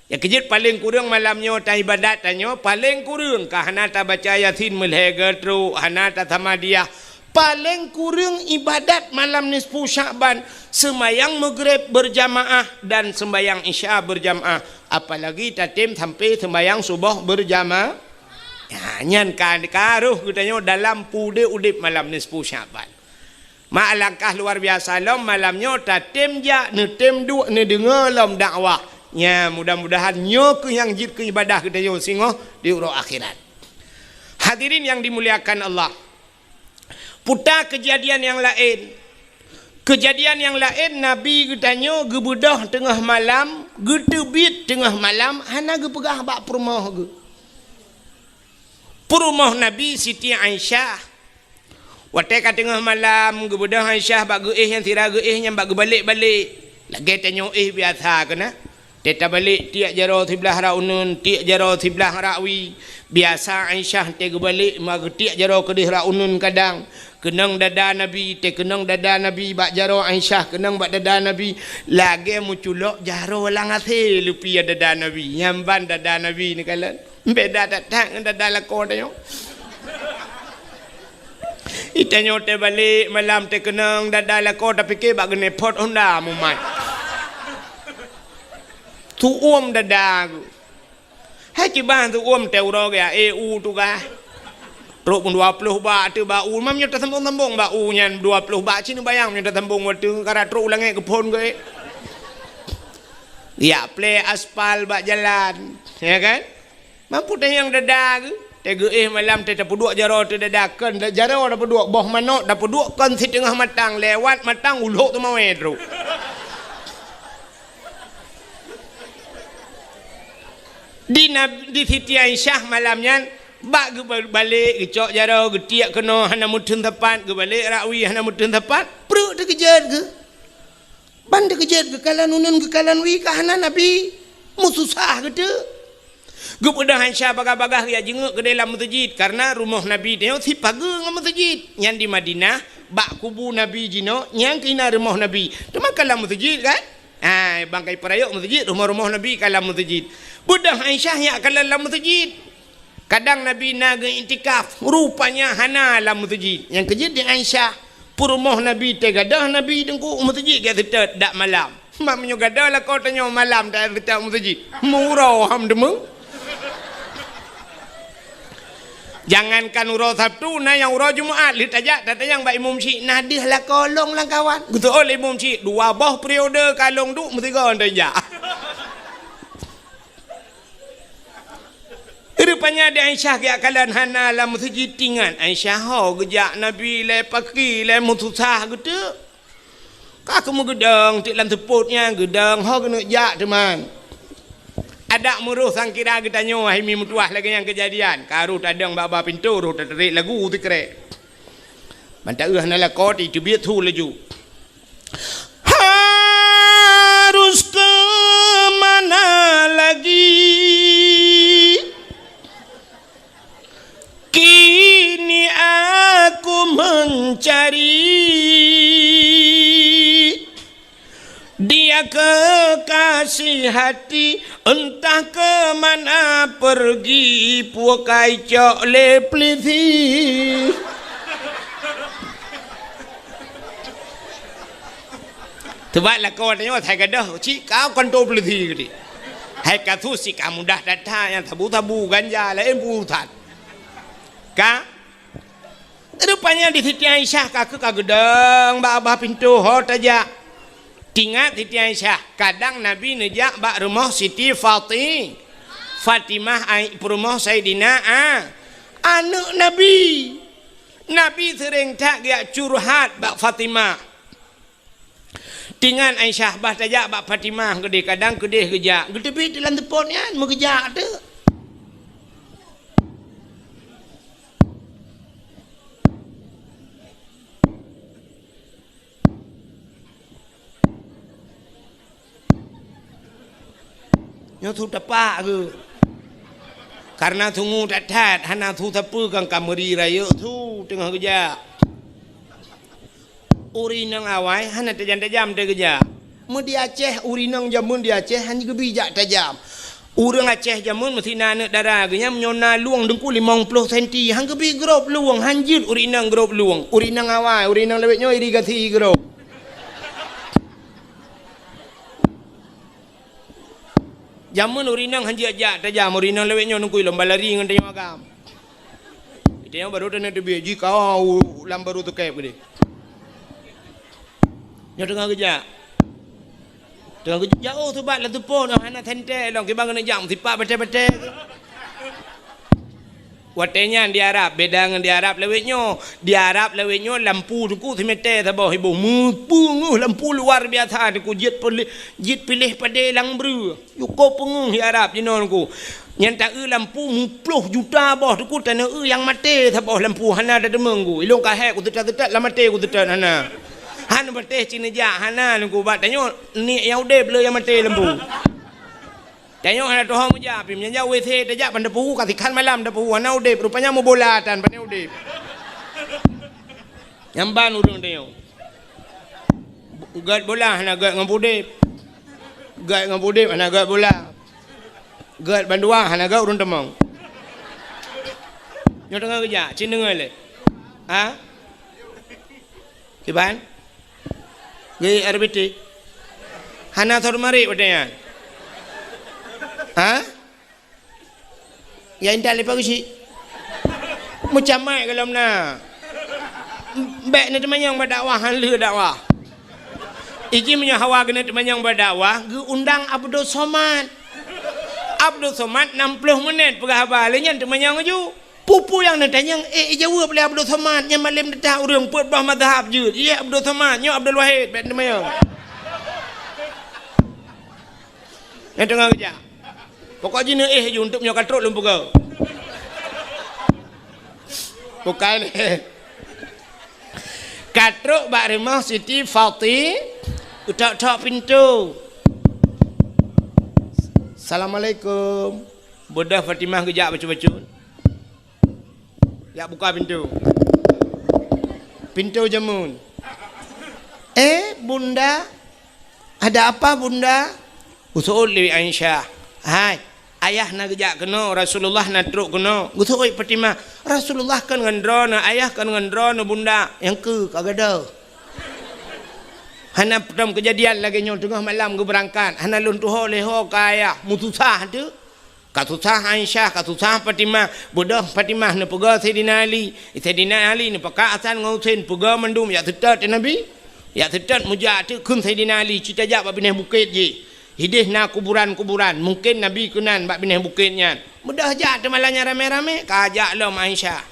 Nyang keujeuet paleng kureueng malam nyoe taibadat tanyoe, paleng kureueng ka hana tabaca Yasin meulhèe geutrok, hana tasamadiyah. Paleng kureueng ibadat malam nisfu Sya'ban, seumayang Maghrib berjamaah dan seumayang Isya berjamaah, apalagi tatem sampai seumayang suboh berjama-, Ha, nyan ka, ka rhoh geutanyoe dalam peudeh udeb malam nisfu Sya'ban. Mak, alangkah luar biasa lom malam nyoe tatem jak, neutem duek, neudeungoe lom dakwah. Nya, mudah-mudahan nyoe keuh nyang jeuet keu ibadah geutanyoe singoh di uroe akhirat. Hadirin yang dimuliakan Allah. Puta keujadian nyang laén. Keujadian nyang laén, Nabi geutanyoe geubeudôh teungoh malam, geuteubiet teungoh malam, hana geupeugah bak peurumoh geuh. Peurumoh Nabi Siti Aisyah. Watée ka teungoh malam, geubeudôh Aisyah bak geuéh nyan, sira geuéh nyan bak geubalek-balek. Lagée tanyoe éh biasa keunan. Tée tabalek tiek jaroe siblah rot uneuen, tiek jaroe siblah rot wie. Biasa Aisyah tée geubalek ma geutiek jaroe keudeh rot uneuen kadang. Keunong dada Nabi, tée keunong dada Nabi bak jaroe Aisyah, keunong bak dada Nabi. Lagée meuculok jaroe lam asée leupie dada Nabi. Nyan ban dada Nabi neukalon. Beda that-that ngon dada lakoe tanyoe. Itanyoe tée balek malam tée keunong dada lakoe tapike bak geuneupot honda mumat. Tuom dada geuh. Hai kiban tuom tée uroe geuh, eh, u tugaih. Trok pun dua ploh bak teuh bak u, mam nyoe tasambong-sambong bak u nyan dua ploh bak, cit neubayang nyoe tasambong watée kara trok u langét geuphon geuh. Yak plé aspal bak jalan, ya kan? Mampu tanyong dada geuh, tée geuéh malam tée tapeuduek jaroe teuh dada, kon jaroe tapeuduek, boh manok tapeuduek kon siteungoh matang, lewat matang ulok teumawé trok. Di Nab-, di Siti Aisyah malam nyan, bak geubalek geucok jaroe, geutiek keunoe hana meuteun sapat, geubalek rot wie hana meuteun sapat, pruet teukeujot geuh. Ban teukeujot geukalon uneuen geukalon wie ka hana Nabi, meususah geuteuk. Geubeudôh Aisyah bagah-bagah geujak jingeuk keudeh lam meuseujid, kareuna rumoh Nabi nyoe sipageue ngon meuseujid. Nyan di Madinah, bak kubu Nabi jinoe, nyan keuh na rumoh Nabi. Teuma ka lam meuseujid kan? Ha, ban ka ipeurayeuk meuseujid, rumoh-rumoh Nabi ka lam meuseujid. Beudôh Aisyah nyak kalon lam meuseujid. Kadang Nabi na geu-iktikaf, rupanya hana lam meuseujid. Nyang keujeuet di Aisyah, peurumoh Nabi teugadôh Nabi teungku u meuseujid geuseutôt dak malam. Mak meunyoe gadôh lakoe tanyoe malam taseutôt u meuseujid. Meuuroe ham deungoe. Jangankan uroe Sabtu, na nyang uroe Jumat lheueh tajak tatanyong bak imum syik, na deuh lakoe lôn lam kawan. Geuseuôt lé imum syik, dua boh periode ka lôn duek meusigoe tajak. Rupanya di Aisyah geujak kalon hana lam meuseujid, tingat Aisyah ho geujak Nabi lé paki lé meususah geuteuk. Ka keumeung geudong teuk lam seupôt nyan, geudong ho keuneuk jak teuma. Adak meuroh sangkira geutanyoe hai mi meutuwah lagée nyang keujadian, ka roh tadong bak-bak pintoe roh tatarek lagu sikrek. Ban taeu hana lakoe teubiet su laju. Harus kemana lagi? Kini aku mencari dia kekasih hati, entah ke mana pergi, pukai cok lé pelisi. Teubat lakoe tanyoe, hai gadôh, cik kau kanto polisi geuti. Hai kasus cik ka mudah that-that nyang sabu-sabu ganja laén peurusan. Ka? Rupanya di Siti Aisyah ka keu ka geudong bak babah pintoe ho tajak. Tingat Siti Aisyah, kadang Nabi neujak bak rumoh Siti Fati-, Fatimah ai-, peurumoh Saidina A-, aneuk Nabi. Nabi seuréng that geujak curhat bak Fatimah. Tingat Aisyah bah tajak bak Fatimah keudeh, kadang keudeh geujak. Geuteubiet lam seupôt nyan, meugeujak teuk. Nyoe su tapak geuh. Kareuna sungue that-that, hana su sapeue kan ka meuri rayeuk su teungoh geujak. Ureueng inong awai hana tajam-tajam teuh geujak. Meu di Aceh, ureueng inong jameun di Aceh hana geubi jak tajam. Ureueng Aceh jameun meusti na aneuk dara geuh nyan meunyoe na lueng deungku limong ploh senti, han geubi grob lueng, han jeuet ureueng inong grob lueng. Ureueng inong awai, ureueng inong lawét nyoe irigasi grob. Jameun ureueng inong han jeuet jak tajam, ureueng inong lawét nyoe neukui lom balari ngon tanyoe agam. Geutanyoe barô taneuk teubiet, jikawa u lam barô teukeb keudeh. Nyoe teungoh geujak. Teungoh geujak jauh teubat lam teupon, hana senter lom, kiban keuneuk jak meusipat batée-batée. Watée nyan di Arab, beda ngon di Arab lawét nyoe. Di Arab lawét nyoe lampu teungku simètée saboh iboh. Meupeungeuh lampu luar biasa teungku, jeuet piléh, jeuet piléh padé lam breueh. Yue ka peungeuh di Arab jinoe teungku. Nyan ta-eu lampu meuplôh juta boh teungku, taneuk eu nyang maté saboh lampu, hana tateumé teungku. Ilôn ka hék kuseutôt-seutôt lam maté kuseutôt hana. Hana maté cit neujak hana teungku, bak tanyoe niet nyang udeb le nyang maté lampu. Tanyoe hana tuho meujak, pih meunyoe jak W C tajak ban tapeuhu, ka sikhan malam tapeuhu, hana udeb, rupanya meubola tan, pane udeb. Nyan ban ureuëng tanyoe. Gét bola hana gét ngon udeb. Gét ngon udeb hana gét bola. Gét bandua hana gét ureuëng teumong. Nyoe teungoh geujak, cit deungoe lé. Ha? Kiban? Gét R B T. Hana sot marit watée nyan. Ha? Ya intat leupah geuchik. Meucamai golom na. Bék neuteumanyong bak dakwah, han lheueh dakwah. Iji meunyoe hawa keuneuk teumanyong bak dakwah, geuundang Abdul Somad. Abdul Somad nam ploh menit peugah haba, lé nyan teumanyong laju. Peue-peue nyang neutanyong, eh, ijaweueb lé Abdul Somad, nyan malem teuta ureuëng peuet boh mazhab jeuet. Iya Abdul Somad, nyoe Abdul Wahid, bék teumanyong. Nyang teungoh geujak. Pokok jih neuéh ju untuk meunyoe ka trok lôn peugah. Bukai lé. Ka trok bak rumoh Siti Fati, geutok-tok pintoe. Assalamualaikum. Beudôh Fatimah geujak bacut-bacut. Jak buka pintoe. Pintoe jameun. "Eh, Bunda, ada apa, Bunda?" Geuseuôt lé Aisyah. "Hai, ayah na geujak keunoe, Rasulullah na trok keunoe." Geuseuôt Fatimah. "Rasulullah kon ngon droeneuh, ayah kon ngon droeneuh, Bunda." "Nyang keu ka gadôh. Hana peutrom keujadian lagée nyoe, teungoh malam geubeurangkat. Hana lôn tuho lé ho ka ayah. Meususah teuh." Ka susah Aisyah, ka susah Fatimah. Beudôh Fatimah neupeugah Saidina Ali. Saidina Ali neupakat Hasan ngon Husein, peugah mandum jak seutôt Nabi. Jak seutôt meujak teuk kheun Saidina Ali, "Ci tajak bak binéh bukét jih. Ideh na kuburan-kuburan. Mungken Nabi keunan bak binéh bukét nyan." Beudôh jak teuma lagée nyan ramé-ramé, ka jak lom Aisyah.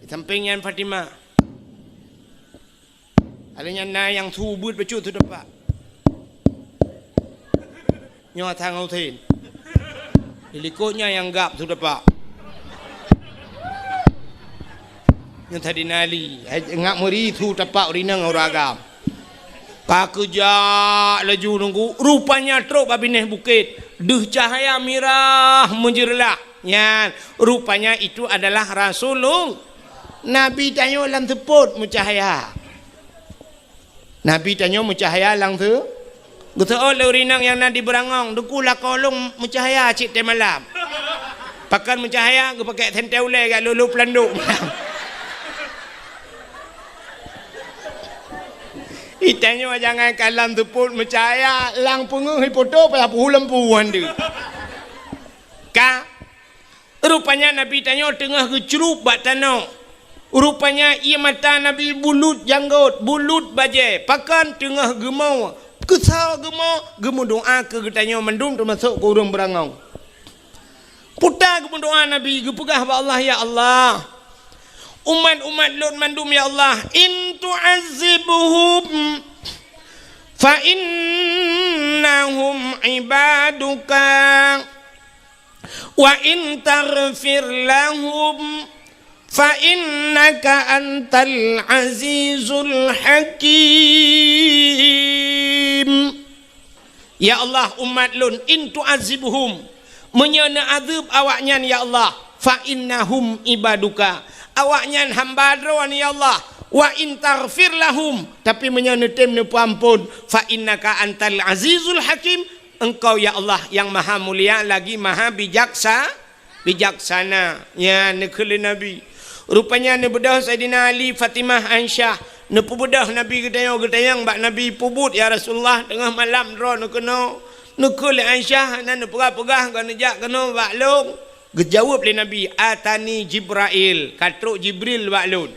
Di sampéng nyan Fatimah. Alèh nyan na nyang su beuet bacut su tapak. Nyoe Hasan ngon Husein. Di likot nyan nyang gab su tapak. Nyoe Saidina Ali, hai, ngak meuri su tapak ureueng inong ureueng agam. Ka keujak laju nunggu, rupanya trok bak binéh bukét. Deuh cahya mirah meujeureulah. Nyan, rupanya itu adalah Rasulullah. Nabi tanyoe lam seupôt meucahya. Nabi tanyoe meucahya lam seu-, geuseuôt lé ureueng inong nyang na di Beurangong, "Teungku, lakoe lôn meucahya cit teuh malam." Pakon meucahya, geupakék sentée ulée jak lhôh-lhôh peulandôk. Itanyoe jangankan lam seupôt meucahya, lam peungeuh ipoto payah peuhu lampu han deuh. Ka Rupanya Nabi tanyoe teungoh geucrueb bak tanoh. Rupanya ié mata Nabi bulut janggôt, bulut bajée, pakon teungoh geumoe, keusoe geumoe, geumeudoá keu geutanyoe mandum teumasok keu ureueng Beurangong. Peue ta geumeudoá Nabi, geupeugah bak Allah, "Ya Allah, umat-umat lôn mandum, ya Allah, in tu'azzibhum fa innahum ibaduka." "Wa in taghfir lahum fa innaka antal azizul hakim." Ya Allah, umat lôn, in tu'azzibhum, meunyoe neuazeueb awaknyan, ya Allah, fa innahum ibaduka, awaknyan hamba Droe, ya Allah, wa in taghfir lahum, tapi meunyoe neutem neupeuamphon, fa innaka antal azizul hakim, Engkau, ya Allah, nyang maha mulia lagi maha bijaksa-, bijaksana. Nyan neukheun lé Nabi. Rupanya neubeudôh Saidina Ali, Fatimah, Aisyah. Neupeubeudôh Nabi geutanyoe, geutanyong bak Nabi, "Peubuet, ya Rasulullah, teungoh malam droeneuh keunoe." Neukheun lé Aisyah, hana neupeugah-peugah, "Kon neujak keunoe bak lôn." Geujaweueb lé Nabi, "Atani Jibrail, ka trok Jibril bak lôn."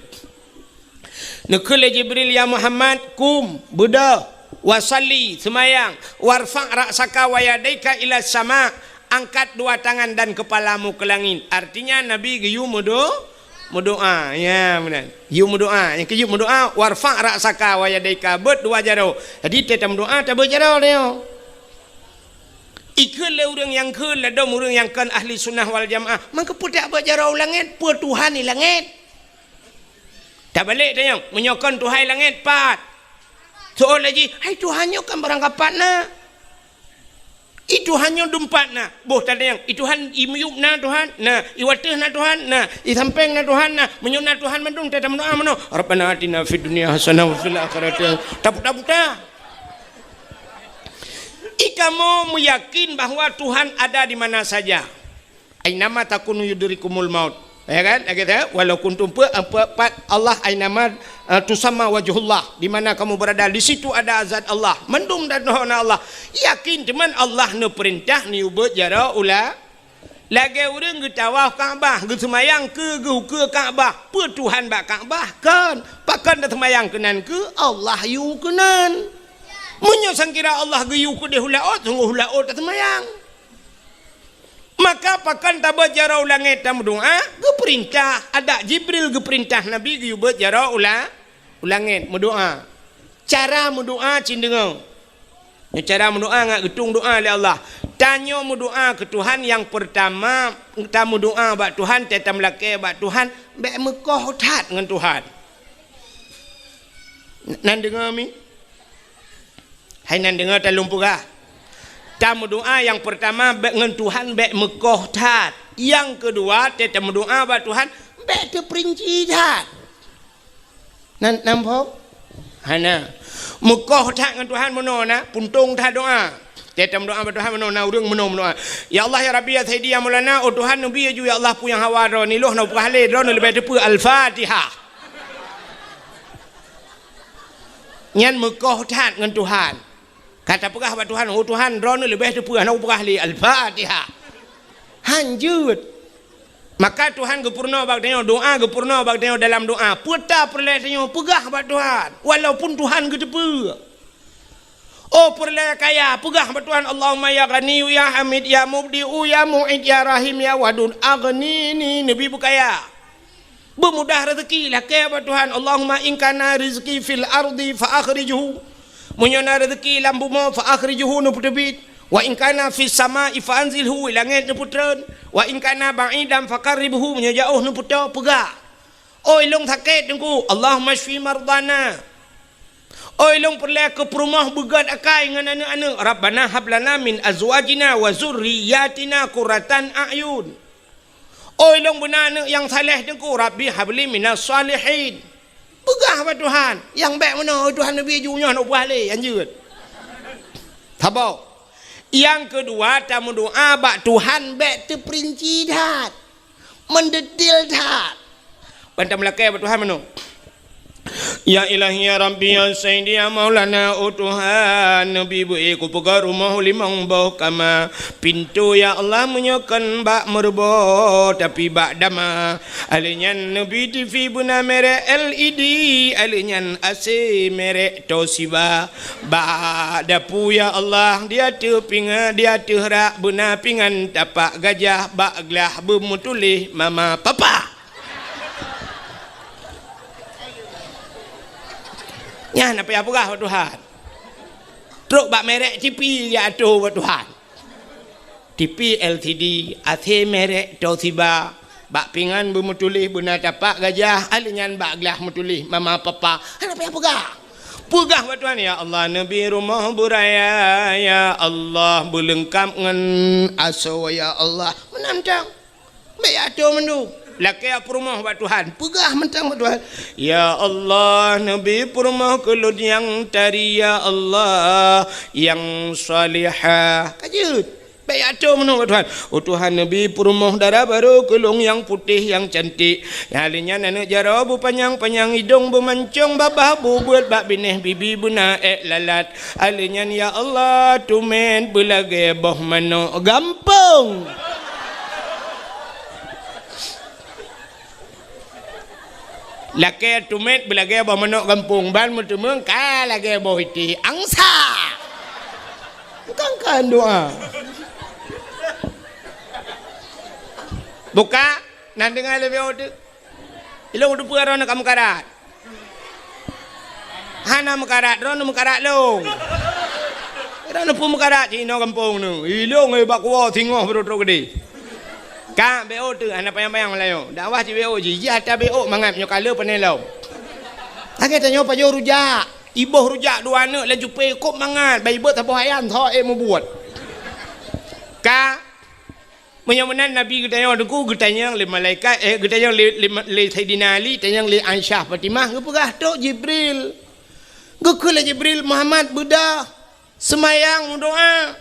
Neukheun lé Jibril, "Ya Muhammad, qum, beudôh, wa shalli, seumayang, warfa' ra'saka wa yadaika ila sama, angkat dua tangan dan kepalamu ke langit." Artinya, Nabi geuyue meudo-, meudoa. Ya, meunan. Geuyue meudoa. Nyang keujeuet meudoa, "Warfa' ra'saka wa yadaika," beuet dua jaroe. Jadi, watée tameudoa, tabeuet jaroe tanyoe. Ikheun lé ureuëng nyang kheun ladôm ureuëng nyang kon ahli sunnah wal jamaah, "Meukeue peue tabeuet jaroe u langét, peue Tuhan i langét?" Tabalek tanyong, meunyoe kon Tuhan i langét, pat? Soe laju, "Hai, Tuhan nyoe kan barangkapat na. I Tuhan nyoe dumpat na." Boh tatanyong, "I Tuhan i miyueb na Tuhan?" "Na." "I wateueh na Tuhan?" "Na." "I sampéng na Tuhan?" "Na." "Meunyoe na Tuhan mandum, watée tameudoa meunoe, 'Rabbana atina fid dunya hasanah wa fil akhirati hasanah.'" Taputa-puta. Ikamoe meuyakin bahwa Tuhan ada di mana saja. "Ainama takunu yudrikumul maut." Ya kan? Lagée tu, "Walau kuntum," pe-, pe-, pat Allah, "ainama, eh, tusamma wajhullah," di mana kamu berada, di situ ada zat Allah. Mandum dan na Allah. Yakin teuma Allah neupeurintah neubeuet jaroe u la-, lagée ureuëng geutawaf Ka'bah, geuseumayang keu geuh ukeue Ka'bah. Peue Tuhan bak Ka'bah? Kon. Pakon taseumayang keunan keu Allah yue keunan. Meunyoe sangkira Allah geuyue keudeh u laôt, sunggoh u laôt taseumayang. Maka pakon tabeuet jaroe u langét tameudoa? Geupeurintah, adak Jibril geupeurintah Nabi geuyue beuet jaroe u la-, u langét meudoa. Cara meudoa cit deungoe. Nyoe cara meudoa ngat geutueng doa lé Allah. Tanyoe meudoa keu Tuhan, nyang peurtama, tameudoa bak Tuhan, tameulakée bak Tuhan, bék meukoh that ngon Tuhan. Nan deungoe mi? Hai nan deungoe, talôn peugah. Tameudoa nyang peurtama bék ngon Tuhan bék meukoh that. Nyang keudua, watée tameudoa bak Tuhan bék teupeurinci that. Nan, nan phom? Hana. Meukoh that ngon Tuhan meunoe na, puntông that doa. Watée tameudoa bak Tuhan meunoe na, ureuëng meunoe meudoa, "Ya Allah, ya Rabbi, ya Sayyidi, ya Maulana, oh Tuhan, neubi laju, ya Allah, peue nyang hawa droeneuh, lôn hana peugah lé, droeneuh leubeh teupeu Al-Fatihah." Nyan meukoh that ngon Tuhan. Ka tapeugah bak Tuhan, "Oh Tuhan, droeneuh leubeh teupeu, hana kupeugah lé Al-Fatihah." Han jeuet. Maka Tuhan geupeurunoe bak tanyoe, doa geupeurunoe bak tanyoe dalam doa. Peue tapeureulée tanyoe peugah bak Tuhan, walaupun Tuhan geuteupeue. Oh peureulée kaya, peugah bak Tuhan, "Allahumma ya Ghaniyyu ya Hamid ya Mubdi'u ya Mu'id ya Rahim ya Wadud, aghnini," neubi beukaya. Beumudah rezeki, lakée bak Tuhan, "Allahumma in kana rizqi fil ardi fa akhrijhu." Meunyoe na rezeki lam bumoe, "Fa akhrijhu," neupeuteubiet. "Wa in kana fis sama'i fa anzilhu," i langét neupeutreun. "Wa in kana ba'idan fa qarribhu," meunyoe jaoh neupeutoe, peugah. Oi lôn sakét Teungku, "Allahumma syfi mardana." Oi lôn peureulée keu peurumoh beugét akai ngon aneuëk-aneuëk, "Rabbana hab lana min azwajina wa zurriyyatina qurratan a'yun." Oi lôn beuna aneuëk nyang saleh Teungku, "Rabbi habli minas shalihin." Peugah bak Tuhan, nyang bék meunoe, "Oi Tuhan, neubi ju nyoe, hana kupeugah lé," han jeuet. Saboh. Nyang keudua, tameudoa bak Tuhan bék teupeurinci that, meudetil that. Ban tameulakée bak Tuhan meunoe. Ya Ilahi, ya Rabbi, ya Sayyidi, ya Maulana, oh Tuhan, neubi beu-i kupeugöt rumoh limong boh kama. Pintoe, ya Allah, meunyoe kon bak meureuboh, tapi bak dama. Alheuh nyan neubi TV beuna merek LED, alheuh nyan AC merek Toshiba. Bak dapu, ya Allah, di ateueh pinga-, di ateueh rak beuna pingan tapak gajah, bak glah beumeutuléh mama papa. Nyan na payah peugah bak Tuhan. Trok bak merek TV ya ateueh bak Tuhan. TV LCD, AC merek Toshiba, bak pingan beumeutuléh beuna tapak gajah, alheuh nyan bak glah meutuléh mama papa. Hana payah peugah. Peugah bak Tuhan, "Ya Allah, neubi rumoh beuraya, ya Allah, beuleungkap ngon asoe, ya Allah." Meunan mantong. Bék ateueh mandum. Lakée peurumoh bak Tuhan. Peugah mantong bak Tuhan. "Ya Allah, neubi peurumoh keu lôn nyang tari, ya Allah, nyang salihah." Ka jeuet. Bék ateueh mandum bak Tuhan. "Oh Tuhan, neubi peurumoh dara barô keu lôn nyang putéh, nyang cantik. Nyang lheuh nyan aneuëk jaroe beupanyang-panyang, idong beumancong, babah bubeuet, bak binéh bibi beuna ék lalat." Alheuh nyan, ya Allah, teumé beulagée boh manok gampông. Lakée tumét beulagée boh manok gampông, ban meuteumeung ka lagée boh itéh angsa. Kan-kan doa. Buka, na deungoe lé B O teuk. Ilong teupeue droeneuh ka meukarat. Hana meukarat, droeneuh meukarat lôn. Droeneuh peue meukarat cit inoe gampông neuh. Ilong, eh, bak kuwoe singoh beurôk-rôk keudeh. Ka B O teuk, hana panyang-panyang meulayeue. Dakwah cit B O jih, jih ata B O mangat nyoe ka le peuneulom. Lagée tanyoe pajoh rujak, iboh rujak dua aneuk laju pé kôb mangat, bai beuet saboh ayam tho ék mubuet. Ka Meunyoe meunan Nabi geutanyong teungku, geutanyong lé malaikat, eh, geutanyong lé, lé, lé Saidina Ali, tanyong lé Aisyah Fatimah, geupeugah, "Trok Jibril." Geukheun lé Jibril, "Muhammad, beudôh, seumayang, meudoá."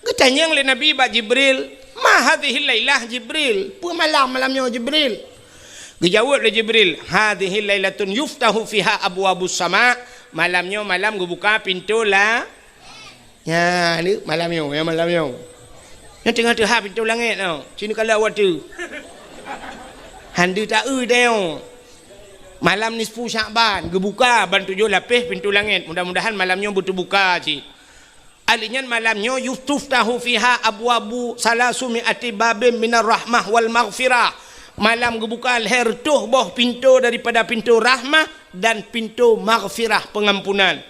Geutanyong lé Nabi bak Jibril, "Ma hadhihil lailah, Jibril? Peue malam, malam nyoe, Jibril?" Geujaweueb lé Jibril, "Hadhihil lailatun yuftahu fiha abwabus sama." Malam nyoe malam geubuka pintoe la Nyan, ni malam nyoe, ya, malam nyoe. Nyoe teungoh teuhah pintoe langét nyoe. Sinoe ka lheueh watèe. Han deuh taeu tanyoe. Malam nisfu Syakban, geubuka ban tujoh lapéh pintoe langét. Mudah-mudahan malam nyoe beuteubuka cit. Ahli nyan malam nyoe, "Yutuftahu fiha abwabu salasumi ati babin minar rahmah wal maghfirah." Malam geubuka lhèe reutôh boh pintoe daripada pintoe rahmah dan pintoe maghfirah, pengampunan.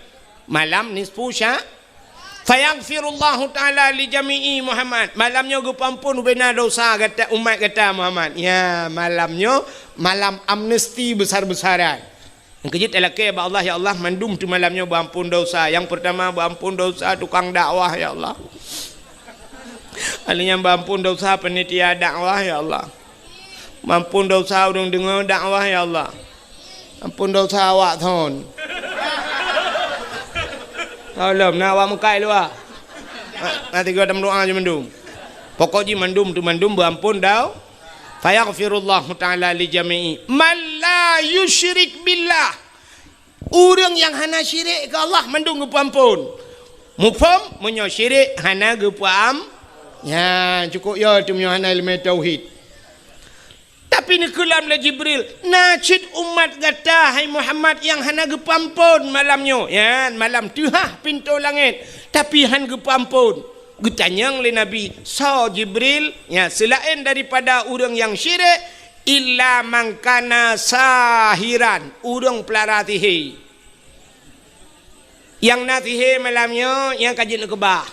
Malam nisfu Sya-, "Fayaghfirullahu ta'ala li jami'i Muhammad." Malam nyoe geupeuamphon ubena dosa gata, umat gata Muhammad. Ya, malam nyoe malam amnesti besar-besaran. Nyang keujeuet talakèe bak Allah, "Ya Allah, mandum teuh malam nyoe beuamphon dosa." Nyang peurtama beuamphon dosa tukang dakwah, ya Allah. Ahli nyan beuamphon dosa panitia dakwah, ya Allah. Beuamphon dosa ureueng deungö dakwah, ya Allah. Amphon dosa awak thon. Tolong, na awak meukai luwa. Na, na tiga tam doa je mandum. Pokok jih mandum tu mandum beuamphon dau. Fayaghfirullahu ta'ala li jami'i man la yusyrik billah. Ureueng nyang hana syirik keu Allah mandum geupeuamphon. Muphom, meunyoe syirik hana geupeuam-, nyan cukôp yo teuh meunyoe hana ileumèe tauhid. Tapi neukeulam lé Jibril, "Na cit umat gata, hai Muhammad, nyang hana geupeuamphon malam nyoe." Nyan, malam teuhah pintoe langét, tapi han geupeuamphon. Geutanyong lé Nabi, "Soe Jibril?" Nyan, seulaén daripada ureueng nyang syirik, "Illa man kana sahiran," ureueng peulara sihé. Nyang na sihé malam nyoe, nyang ka jeuet neukeubah.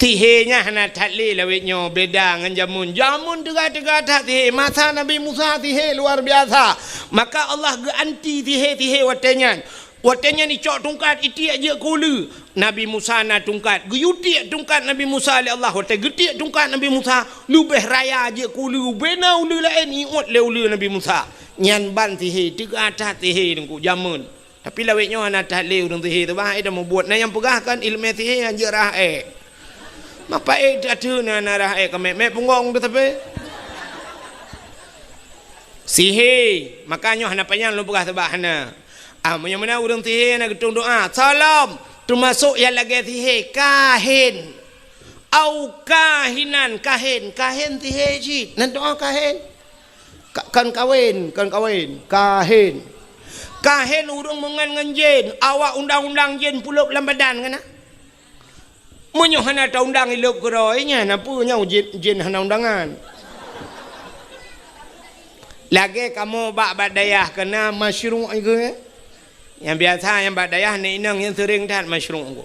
Sihé nyan hana that lé lawét nyoe, beda ngon jameun. Jameun teuga-teuga that sihé. Masa Nabi Musa sihé luar biasa. Maka Allah geuanti sihé-sihé watèe nyan. Watèe nyan icok tungkat, itiek jeuet keu uleue. Nabi Musa na tungkat, geuyue tiek tungkat Nabi Musa lé Allah. Watèe geutiek tungkat Nabi Musa, leubeh raya jeuet keu uleue, bubena uleue laén iôt lé uleue Nabi Musa. Nyan ban sihé, teuga that sihé teungku jameun. Tapi lawét nyoe hana that lé ureueng sihé teuh, bah, eh, dah mubuet. Na nyang peugah kan ileumèe sihé hanjeuet rhah èk. Mapa èk teuh na, na rhah èk ka mèk-mèk punggong teuh tapi. Sihé, maka nyoe hana panyang lôn peugah sabab hana. Ah, meunyoe meunan ureueng sihé na geutueng doa, salom, teumasok nyang lagèe sihé, kahen. Au kahinan, kahen, kahen sihé cit. Nan doa kahen. Ka-, kan kawén, kan kawén, kahen. Kahen ureueng meungan ngon jén, awak undang-undang jén pulop lam badan kan na? Meunyoe hana taundang ilop keudroe nyan, na peue nyoe jén, jén hana undangan. Lagèe kamoe bak, bak dayah keunan masyruq iku, eh? Nyang biasa nyang bak dayah nèk inong nyang seuring that masyruq iku.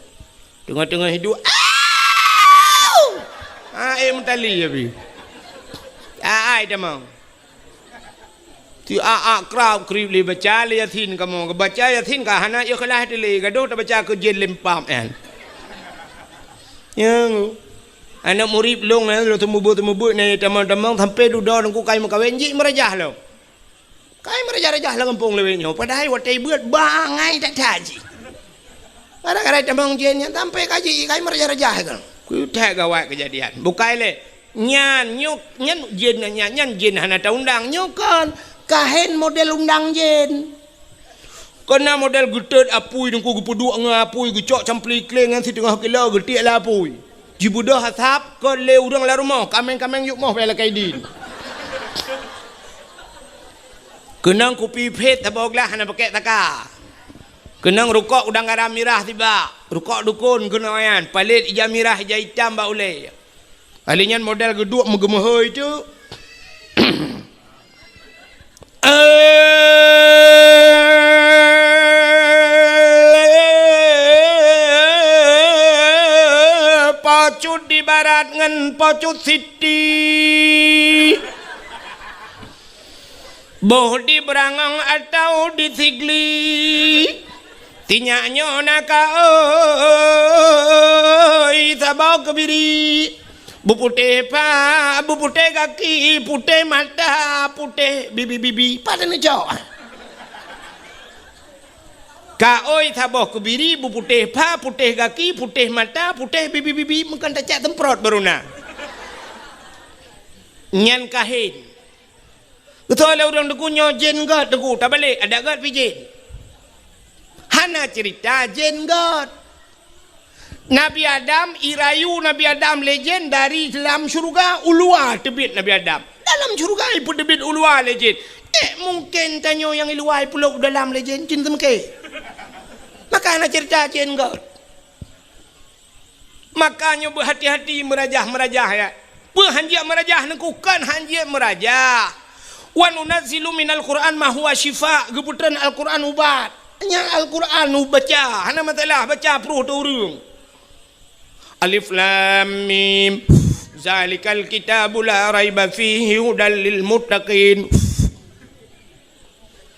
Teungoh-teungoh hidup, au! Ah, eh, meutali ya bi. Ah, ai tamong. Ti a-a krab krib lé baca lé Yasin kamoe. Baca Yasin ka hana ikhlas teuh lé, gadôh tabaca keu jén lempam nyan. Nyang aneuk murit lôn nyan, lôn seumeubeuet-seumeubeuet nyan tamong-tamong sampai dudoe teungku kai meukawen jih meurajah lom. Kai meurajah-rajah lam gampông lawét nyoe, padahai watèe beuet bangai that-that jih. Gara-gara tamong jén nyan sampai ka jih kai meurajah-rajah kan. Keuthèe gawat keujadian. Bukai lé. Nyan, nyoe, nyan jén nyan, nyan jén hana taundang. Nyoe kon, kahen model undang jén. Keunan model geutot apui teungku geupeuduek ngon apui geucok campli kléng nyan siteungoh kilo geutiek lé apui. Jibeudôh asap kon lé ureueng lam rumoh, kaméng-kaméng yôh moh bèe lakèe idin. Keunong kupi phét saboh glah hana pakèk saka. Keunong rukok udang garam mirah sibak. Rukok dukon keunong nyan, palét ija mirah ija itam bak ulèe. Ahli nyan model geuduek meugeumeuhôi teuk. Po Cut di barat ngon Po Cut Siti. Boh di Beurangong atawa di Sigli. Sinyak nyoe na kaôi saboh keubiri. Beuputéh pha, beuputéh gaki, putéh mata, putéh bibi-bibi. Pat neucok? Kaôi saboh keubiri, beuputéh pha, putéh gaki, putéh mata, putéh bibi-bibi. Meukan tacak semprot baru na. Nyan kahén. Geutôi lé ureuëng teungku nyoe jén gét teungku, tabalek adak gét pih jén. Hana cerita jén gét. Nabi Adam, irayu Nabi Adam lé jén dari lam syeuruga, u luwa teubiet Nabi Adam. Dalam syeuruga ipeuteubiet u luwa lé jén. Eh, mungken tanyoe nyang i luwa ipulop u dalam lé jén, cit teumeuke. Maka hana cerita jén gét. Maka nyoe beuhati-hati meurajah-meurajah, ya. Peue hanjeuet meurajah neukukon hanjeuet meurajah. Wa nunazzilu minal Qur'an ma huwa syifa, geupeutreun Al-Qur'an ubat. Nyan Al-Qur'an ubaca, hana masalah baca pruh teu ureuëng. Alif Lam Mim. Zalikal kitabu la raiba fihi hudal lil muttaqin.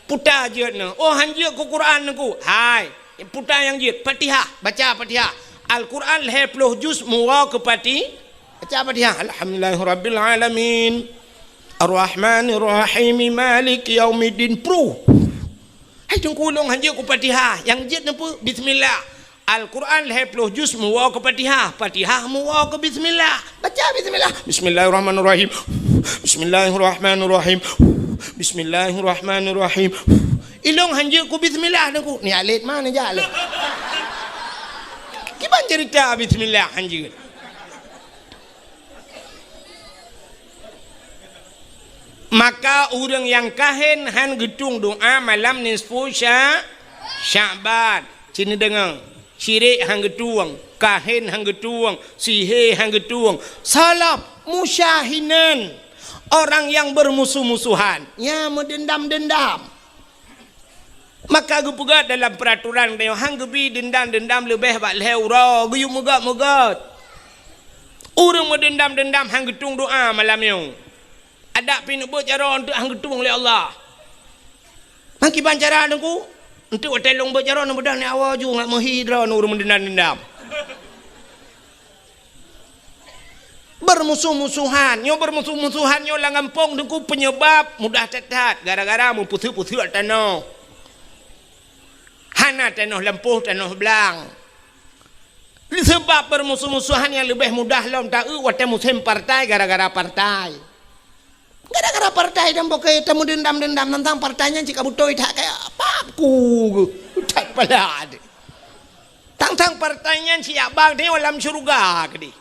Puta jeuet nyoe. Oh, hanjeuet keu Quran neukuk. Hai, puta nyang jeuet. Fatihah, baca Fatihah. Al-Quran lhèe ploh juz meuwoe keu Fati-, baca Fatihah. Alhamdulillahirabbil alamin. Arrahmanirrahim. Maliki yaumiddin. Pruh. Hai teungku, lôn hanjeuet keu Fatihah. Nyang jeuet neupeu bismillah. Al-Quran lhèe ploh juz meuwoe keu Fatihah, Fatihah meuwoe keu bismillah. Baca bismillah. Bismillahirrahmanirrahim. Bismillahirrahmanirrahim. Bismillahirrahmanirrahim. Ilôn hanjeuet keu bismillah neukuk. Ni alet mana jak lé? Kiban cerita bismillah hanjeuet. Maka ureuëng nyang kahén han geutueng doa malam nisfu Sya-, Sya'ban. Cit neudeungoe, syirik han geutueng, kahén han geutueng, sihé han geutueng. Salaf musyahinan, orang yang bermusuh-musuhan, ya, meudendam-dendam. Maka geupeugah dalam peuraturan tanyoe, han geubi deundam-deundam leubeh bak lhèe uroe, geuyue meugöt-meugöt. Ureuëng meudendam-deundam han geutueng doa malam nyoe. Adak pih neubeuet jaroe eunteuk han geutueng lé Allah. Meukiban cara teungku, eunteuk watèe lôn beuet jaroe neubeudôh nyoe awoe ju ngat meuhi droeneuh ureuëng meudendam-dendam. Beurmusoh-musohan. Nyoe beurmusoh-musohan nyoe lam gampông teungku peunyeubab mudah that-that gara-gara meupeuseuet-peuseuet tanoh. Hana tanoh lampôh, tanoh blang. Seubab beurmusoh-musohan nyang leubeh mudah lom taeu watèe musém partai gara-gara partai. Gara-gara partai dan bukon tameudeundam-deundam teuntang partai nyan cit ka beutôi that kaya pap ku that pala deh. Tang-tang partai nyan siyak bang teuh lam syeuruga keudeh.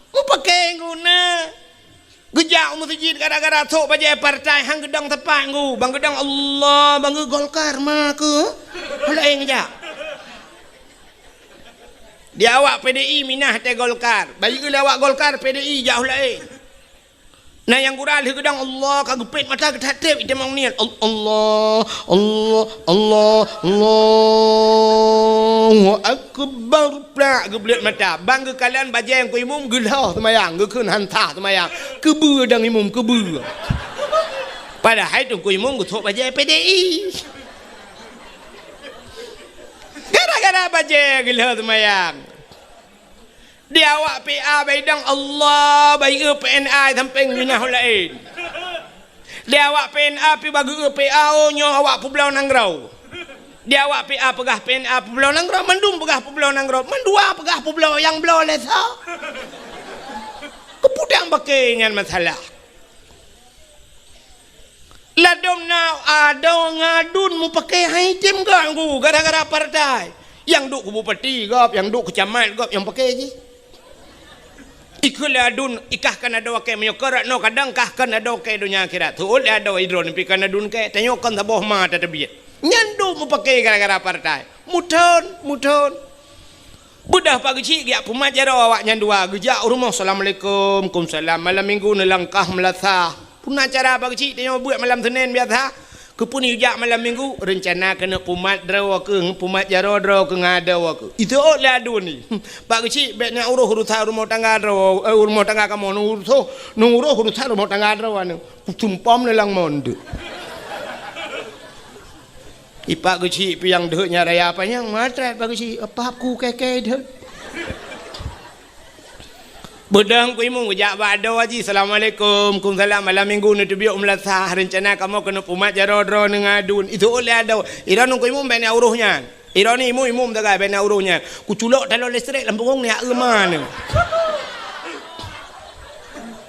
Mupakè guna. Geujak u meuseujid gara-gara sok bajèe partai han geudong teumpat ngu. Bang geudong Allah, bang geu Golkar ma keu. Laén geujak. Di awak P D I minah teuh Golkar. Bayeue lé awak Golkar P D I jak laén. Na nyang gura lheueh geudong Allah ka geupét mata geutatép itamong niet. Al-, Allah, Allah, Allah, Allahu Akbar. Plak geubleuet mata. Bang geukalon bajèe nyang keu imum geulhô seumayang, geukheun han sah seumayang. Keubeue dang imum, keubeue. Padahai teungku imum geusok bajèe P D I. Gara-gara bajèe geulhô seumayang. Di awak P A baidong Allah, bayeue P N A sampéng minah laén. Di awak P N A pi bageue P A, oh, nyoe awak peubloe nanggroe. Di awak P A peugah P N A peubloe nanggroe, mandum peugah peubloe nanggroe, mandua peugah peubloe nyang bloe lé soe. Keuputang bakée nyan masalah. Ladom na adoe ngadun mupakée hai tem ganggu gara-gara partai. Nyang duek keu bupati gob, nyang duek keu camat gob nyang pakée jih. Ikheun lé aduen, ikah kon adoe kèe, meunyoe kon rot noe kadang kah kon adoe kèe donya akhirat. Teuôt lé adoe, idroe nyan pih kon aduen kèe, tanyoe kon saboh ma tateubiet. Nyan duek meupaké gara-gara partai. Muthon, muthon. Beudôh Pak Geuchik geujak peumat jaroe awaknyan dua, geujak u rumoh, "Assalamualaikum." "Kumsalam." Malam minggu neulangkah meulasah. Peue na cara Pak Geuchik tanyoe buet malam Senin biasa? Keupeue neujak malam minggu? Reuncana keuneuk peumat droe keuh, peumat jaroe droe keuh ngon adoe keuh. Iteuôt lé aduen nyan. Pak Geuchik bèk na urôh urusan rumoh tangga droe, eh, rumoh tangga kamoe, neurôh, neurôh urusan rumoh tangga droe nyan. Kucumpom lé lam mon deuh. Ipak Geuchik piang deuh nyan raya panyang, matrat Pak Geuchik, apah ku kèe-kèe deuh. Beudôh Teungku Imum geujak bak adoe jih, "Assalamualaikum." "Kumsalam." "Malam minggu neuteubiet u meulasah, reuncana kamoe keuneuk peumat jaroe droeneuh ngon aduen." Iteuôt lé adoe, "Idroeneuh Teungku Imum bèk na urôh nyan. Idroeneuh Imum, Imum sagai bèk na urôh nyan. Kuculok taloe listrik lam punggong nyan eu ma nyan."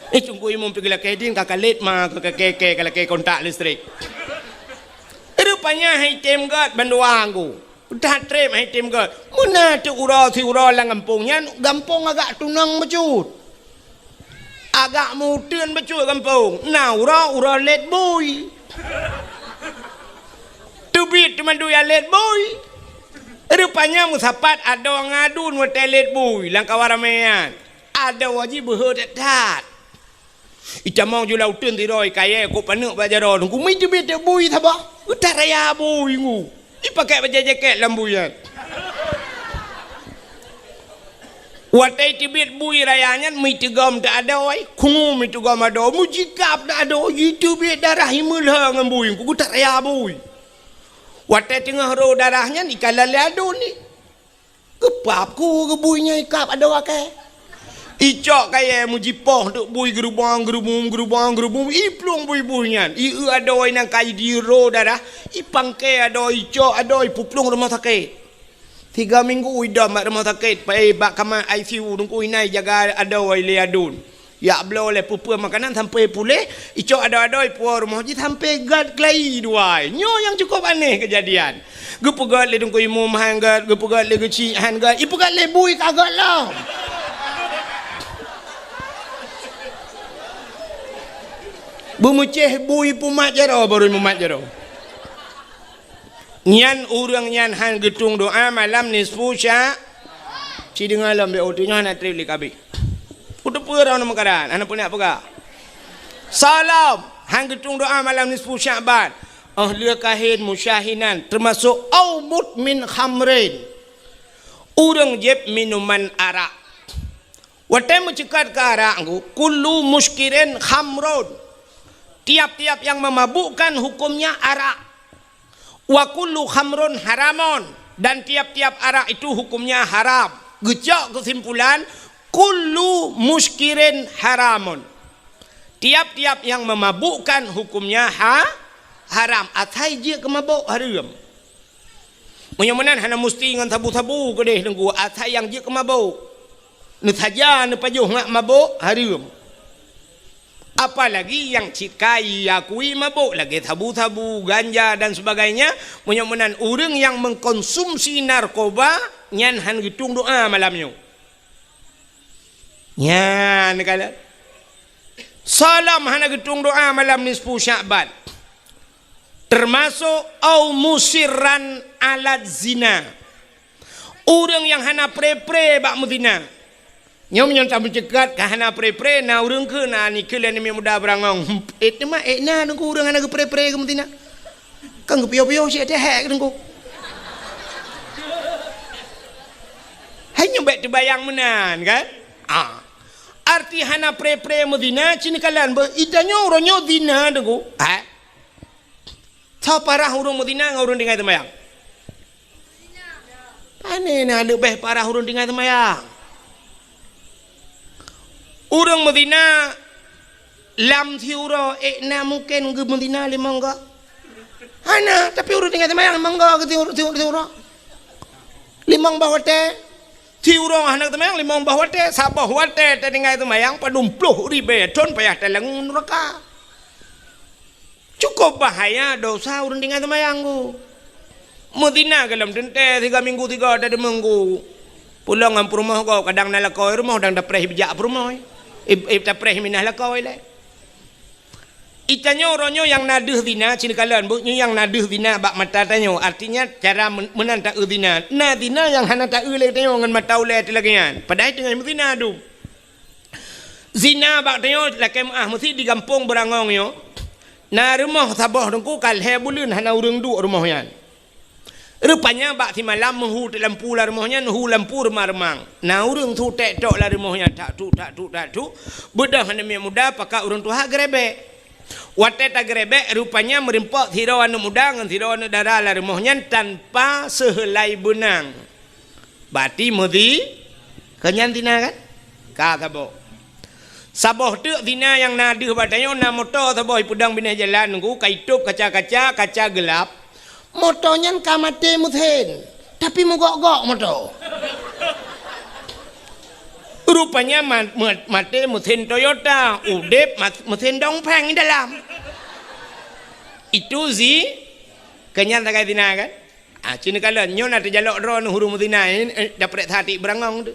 Eh, Teungku Imum pih geulakèe dien ka kalét ma, ka kèe-kèe ka lakèe kontak listrik. Rupanya hai tem gèt bandua ngku. That trép hai tem gèt. Meunan teuk uroe siuroe lam gampông nyan, gampông agak tunong bacut. Agak meuteun bacut gampông. Na uroe, uroe lét bui. Teubiet teuma dua lét bui. Rupanya meusapat adoe ngon aduen watèe lét bui lam kawan ramè nyan. Adoe jih beuhe that-that. Itamong ju lam uteuen sidroe, ikayèe kok paneuk bak jaroe, Teungku, mi teubiet teuk bui saboh. Geutaraya bui ngku. Ipakék bajèe jakét lam bui nyan. Watèe teubiet bui raya nyan, mi teugom teuk adoe, khungu mi teugom adoe, mujikab teuk adoe, jiteubiet darah imeulhö ngon bui, Teungku, geutaraya bui. Watèe teungoh rô darah nyan, ikalon lé aduen nyan. Geupap ku geubui nyan ikab adoe kèe. Icok kayèe mujipoh teuk bui geurubong, geurubong, geurubong, geurubong, iplueng bui-bui nyan. Ieu adoe nyang ka jidiro darah, ipangkèe adoe, icok adoe, ipeuplueng rumoh sakét. Tiga minggu idong bak rumoh sakét, pai bak kama I C U, Teungku, inan ijaga adoe lé aduen. Jak bloe lé peue-peue makanan sampoe puléh, icok adoe-adoe ipuwoe rumoh jih sampoe gèt keulayi dua. Nyoe nyang cukôp aneh keujadian. Geupeugèt lé Teungku Imum han gèt, geupeugèt lé Geuchik han gèt, ipeugèt lé bui ka gèt lom. Beumeucéh bui peumat jaroe, barô mumat jaroe. Nyan ureueng nyan han geutueng doa malam nisfu Sya-, ci deungoe lom, bèk uteunyoe hana trép lé kabeh. Peue teupeue droeneuh meukaran, hana peue neuk peugah. Soe lom han geutueng doa malam nisfu Sya'ban. Óh lheueh kahén musyahinan, teumasok au mudmin khamrin. Ureueng jieb minuman arak. Watèe meuceukat keu arak ngku, kullu muskirin khamrun. Tiap-tiap yang memabukkan hukumnya arak. Wa kullu khamrun haramun. Dan tiap-tiap arak itu hukumnya haram. Geucok keusimpulan, kullu muskirin haramun. Tiap-tiap yang memabukkan hukumnya ha-, haram. Asai jeuet keu mabök hareuem. Meunyoe meunan hana musti ngon sabu-sabu keudeh Teungku, asai nyang jeuet keu mabök. Neusaja neupajoh ngat mabök hareuem. Apalagi nyang cit ka iakui mabök lagèe sabu-sabu, ganja dan sebagainya, meunyoe meunan ureueng nyang mengkonsumsi narkoba nyan han geutueng doa malam nyoe. Nyan kalon. Soe lom hana geutueng doa malam nisfu Sya'ban. Teumasok au musirran ala zina. Ureueng nyang hana pré-pré bak meuzina. Nyoe meunyoe tameuceukat ka hana pré-pré, na ureueng keuh na nikeue lé aneuk muda beurangong. Ék teuma ék na Teungku ureueng hana geupré-pré geumeuzina. Kan geupiôh-piôh cit teuhèk Teungku. Hai nyoe bèk teubayang meunan kan? Ah. Arti hana pré-pré meuzina, ci neukalon beuh, i tanyoe uroe nyoe zina Teungku. Ha? Soe parah ureueng meuzina ngon ureueng tinggai seumayang? Pane na leubeh parah ureueng tinggai seumayang. Ureueng meuzina lam siuroe ék na mungken geumeuzina limong goe? Hana, tapi ureueng tinggai seumayang limong goe keu siuroe, siuroe, siuroe. Limong boh watèe. Siuroe hana seumayang limong boh watèe, saboh watèe tatinggai seumayang padum ploh ribèe thon payah talangue nuraka. Cukôp bahaya dosa ureueng tinggai seumayang ku. Meuzina golom teuntèe siga minggu siga tadeumeung ku. Pulang ngon peurumoh gob, kadang na lakoe rumoh, kadang tapreh bijak peurumoh. Ib-, ib-, tapreh minah lakoe lé. Itanyoe uroe nyoe nyang na deuh zina, cit neukalon, bu, nyoe nyang na deuh zina bak mata tanyoe. Artinya, cara men-, meunan taeu zina. Na zina nyang hana taeu lé tanyoe ngon mata ulée teuh lagée nyan. Padahai teungoh meuzina dum. Zina bak tanyoe lakée meuáh, meusi di gampông Beurangong nyoe. Na rumoh saboh teungku ka lhée buleuen hana ureuëng duek rumoh nyan. Rupanya bak simalam meuhu teuk lampu lam rumoh nyan, hu lampu reumang-reumang. Na ureuëng su tek tok lam rumoh nyan, tak tuk, tak tuk, tak tuk. Beudôh aneuk miet muda pakat ureuëng tuha geurebek. Watée tageurebek, rupanya meurimpok sidroe aneuk muda ngon sidroe aneuk dara lam rumoh nyan tanpa seuheulai beunang. Berarti meuzi-, kon nyan zina kan? Ka saboh. Saboh teuk zina nyang na deuh bak tanyoe, na moto saboh ipeudong binéh jalan nunggu, ka itôb kaca-kaca, kaca geulap. Moto nyan ka maté meusén, tapi meugok-gok moto. Rupanya ma-, ma-, maté meusén Toyota, udeb ma-, meusén Dongfeng dalam. Itu zi-, kon nyan sagai zina kan? Ah, cit neukalon, nyoe na teujalok droeneuh ureuëng meuzina, eh, eh, daprek that tiek Beurangong tu.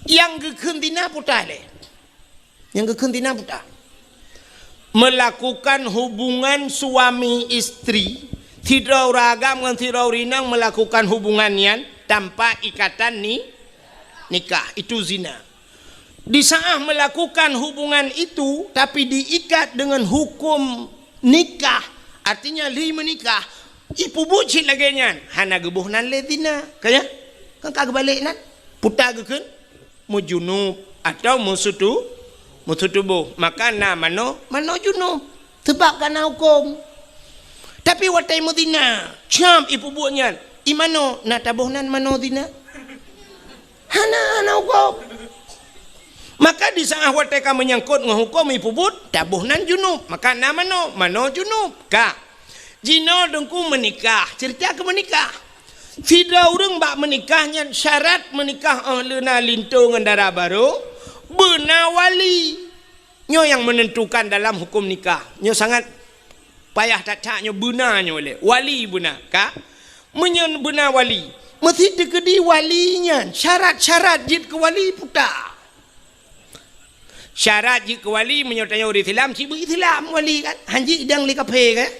Nyang geukheun zina puta lé. Nyang geukheun zina puta. Melakukan hubungan suami istri, sidroe ureuëng agam ngon sidroe ureuëng inong melakukan hubungan nyan tanpa ikatan ni-, nikah, itu zina. Di saat melakukan hubungan itu, tapi diikat dengan hukum nikah, artinya lheueh meunikah, ipeubuet cit lagée nyan, hana geuboh nan lé zina. Ka nyan? Kan ka geubalek nan? Puta geukheun meujunub atau meusutu-, meusutuboh. Maka na manoe, manoe junub. Sabab ka na huköm. Tapi watée meuzina, cam ipeubuet nyan, i manoe na taboh nan manoe zina? Hana, hana huköm. Maka di saat watée ka meunyangkot ngon huköm ipeubuet, taboh nan junub. Maka na manoe, manoe junub. Ka. Jinoe teungku meunikah, ceurita keu meunikah. Sidroe ureuëng bak meunikah nyan syarat meunikah óh lheueh na linto ngon dara barô, beuna wali. Nyoe nyang meunentukan dalam huköm nikah. Nyoe sangat payah that-that nyoe beuna nyoe lé. Wali beuna, ka? Meunyoe beuna wali, meusi teukeudi wali nyan syarat-syarat jeuet keu wali puta. Syarat jeuet keu wali meunyoe tanyoe ureuëng Islam, cit beu-Islam wali kan? Hanjeuet idang lé kafé kan?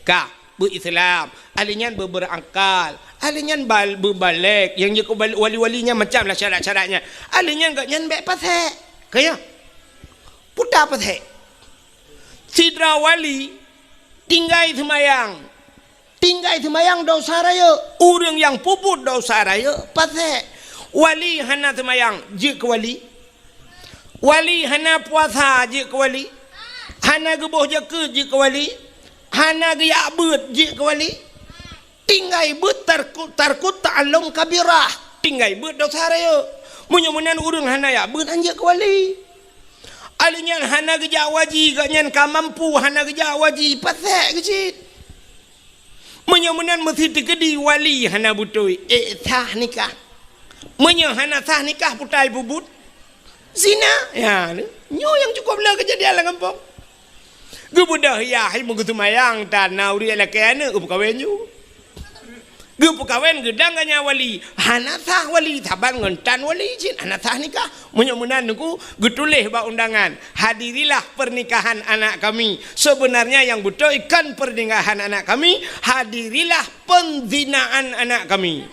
Ka, beu-Islam. Ahli nyan beu-, beurangkal. Ahli nyan bal-, beubalek. Nyang jeuet keu bal-, wali-wali nyan macam lah syarat-syarat nyan. Ahli nyan gobnyan bék pasék. Ka nyo? Puta pasék. Sidroe wali tinggai seumayang. Tinggai seumayang dosa rayeuk. Ureuëng nyang peubuet dosa rayeuk pasék. Wali hana seumayang, jeuet keu wali. Wali hana puasa, jeuet keu wali. Hana geuboh jakeuet, jeuet keu wali. Hana geuyak beuet, jeuet keu wali. Tinggai beuet tarku-, tarkut ta'allum kabirah. Tinggai beuet dosa rayeuk. Meunyoe meunan ureuëng hana yak beuet, han jeuet keu wali. Ahli nyan hana geujak waji, gobnyan ka mampu hana geujak waji, pasék keuh cit. Meunyoe meunan meusi teukeudi wali hana beutôi, ék sah nikah. Meunyoe hana sah nikah, puta ipeubuet zina. Ya, nyoe nyang cukup le keujadian lam gampông. Geubeudôh yah, hai meugeuseumayang tan na ureuëng lakée aneuëk geupeukawen ju. Geupeukawen geudang ganya wali, hana sah wali, saban ngon tan wali cit, hana sah nikah. Meunyoe meunan teungku, geutuléh bak undangan, "Hadirilah pernikahan anak kami. Sebenarnya yang beutôi kon pernikahan anak kami, hadirilah penzinaan anak kami."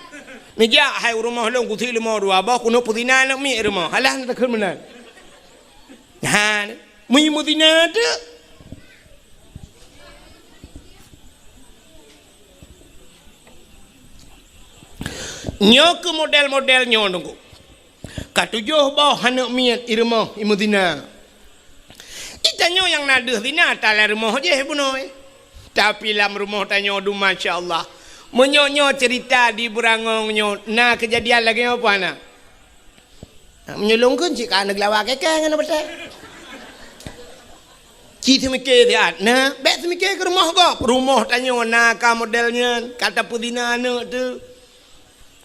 Neujak hai u rumoh lôn, kusi leumo dua boh, keuneuk peuzina aneuk miet rumoh. Alah, takheun meunan. Ha, meunyoe meuzina teuk. Nyoe keuh model-model nyoe teungku. Ka tujoh boh aneuk miet i rumoh i meuzina. Itanyoe nyang na deuh zina, ata lam rumoh jih bunoe. Tapi lam rumoh tanyoe dum, masya Allah. Meunyoe nyoe ceurita di Beurangong nyoe, na keujadian lagée nyoe peue hana? Meunyoe lôn kheun cit ka aneuk lawa keke ngon aneuk batée. Ci seumiké siat, na, bék seumiké keu rumoh gob. Rumoh tanyoe na ka model nyan, ka tapeuzina aneuk teuh.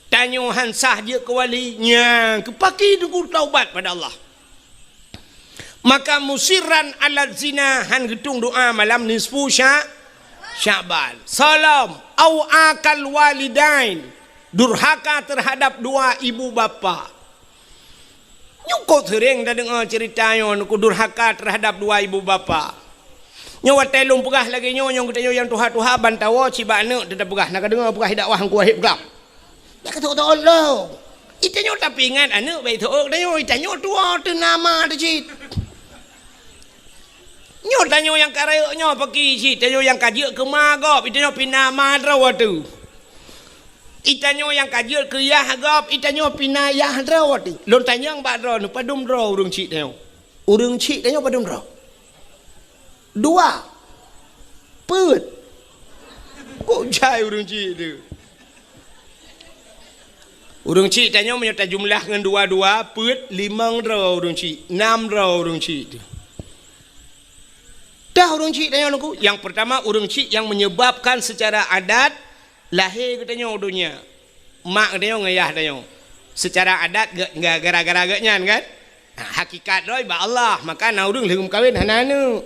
Tanyoe han sah jeuet keu wali, nyan keu paki teungku taubat pada Allah. Maka musirran ala zina, han geutung doa malam nisfu Sya-, Sya'ban. Salam, au akal walidain. Durhaka terhadap dua ibu bapa. Nyoe kok seuréng tadeungoe ceurita nyoe, Teungku, durhaka terhadap dua ibu bapa. Nyoe watée lôn peugah lagée nyoe, nyang geutanyoe nyang tuha-tuha ban tawoe cit bak aneuëk teutab peugah, na ka deungoe peugah dakwah Teungku Wahid peugah. Dak ka teuôt-teuôt lom. Itanyoe tapeuingat aneuëk bék teuôt tanyoe, itanyoe tuwoe teuh na ma teuh cit. Nyoe tanyoe nyang ka rayeuk nyoe paki cit, tanyoe nyang ka jeuet keu ma gob, itanyoe pih na ma droe teuh. Itanyoe nyang ka jeuet keu yah gob, itanyoe pih na yah droe teuh. Lôn tanyong bak droeneuh, padum droe ureuëng chik tanyoe? Ureuëng chik tanyoe padum droe? Dua. Peuet. Kok jai ureuëng chik teuh? Ureuëng chik tanyoe meunyoe tajumlah ngon dua-dua, peuet, limong droe ureuëng chik, nam droe ureuëng chik teuh. Dah ureuëng chik tanyoe, Teungku, nyang peurtama ureuëng chik nyang menyebabkan secara adat lahé geutanyoe u donya. Mak geutanyoe ngon yah tanyoe. Secara adat ge-, ge-, gara-gara geuh nyan kan? Ha, hakikat droe bak Allah, maka na ureuëng lheueh meukawen hana aneuëk.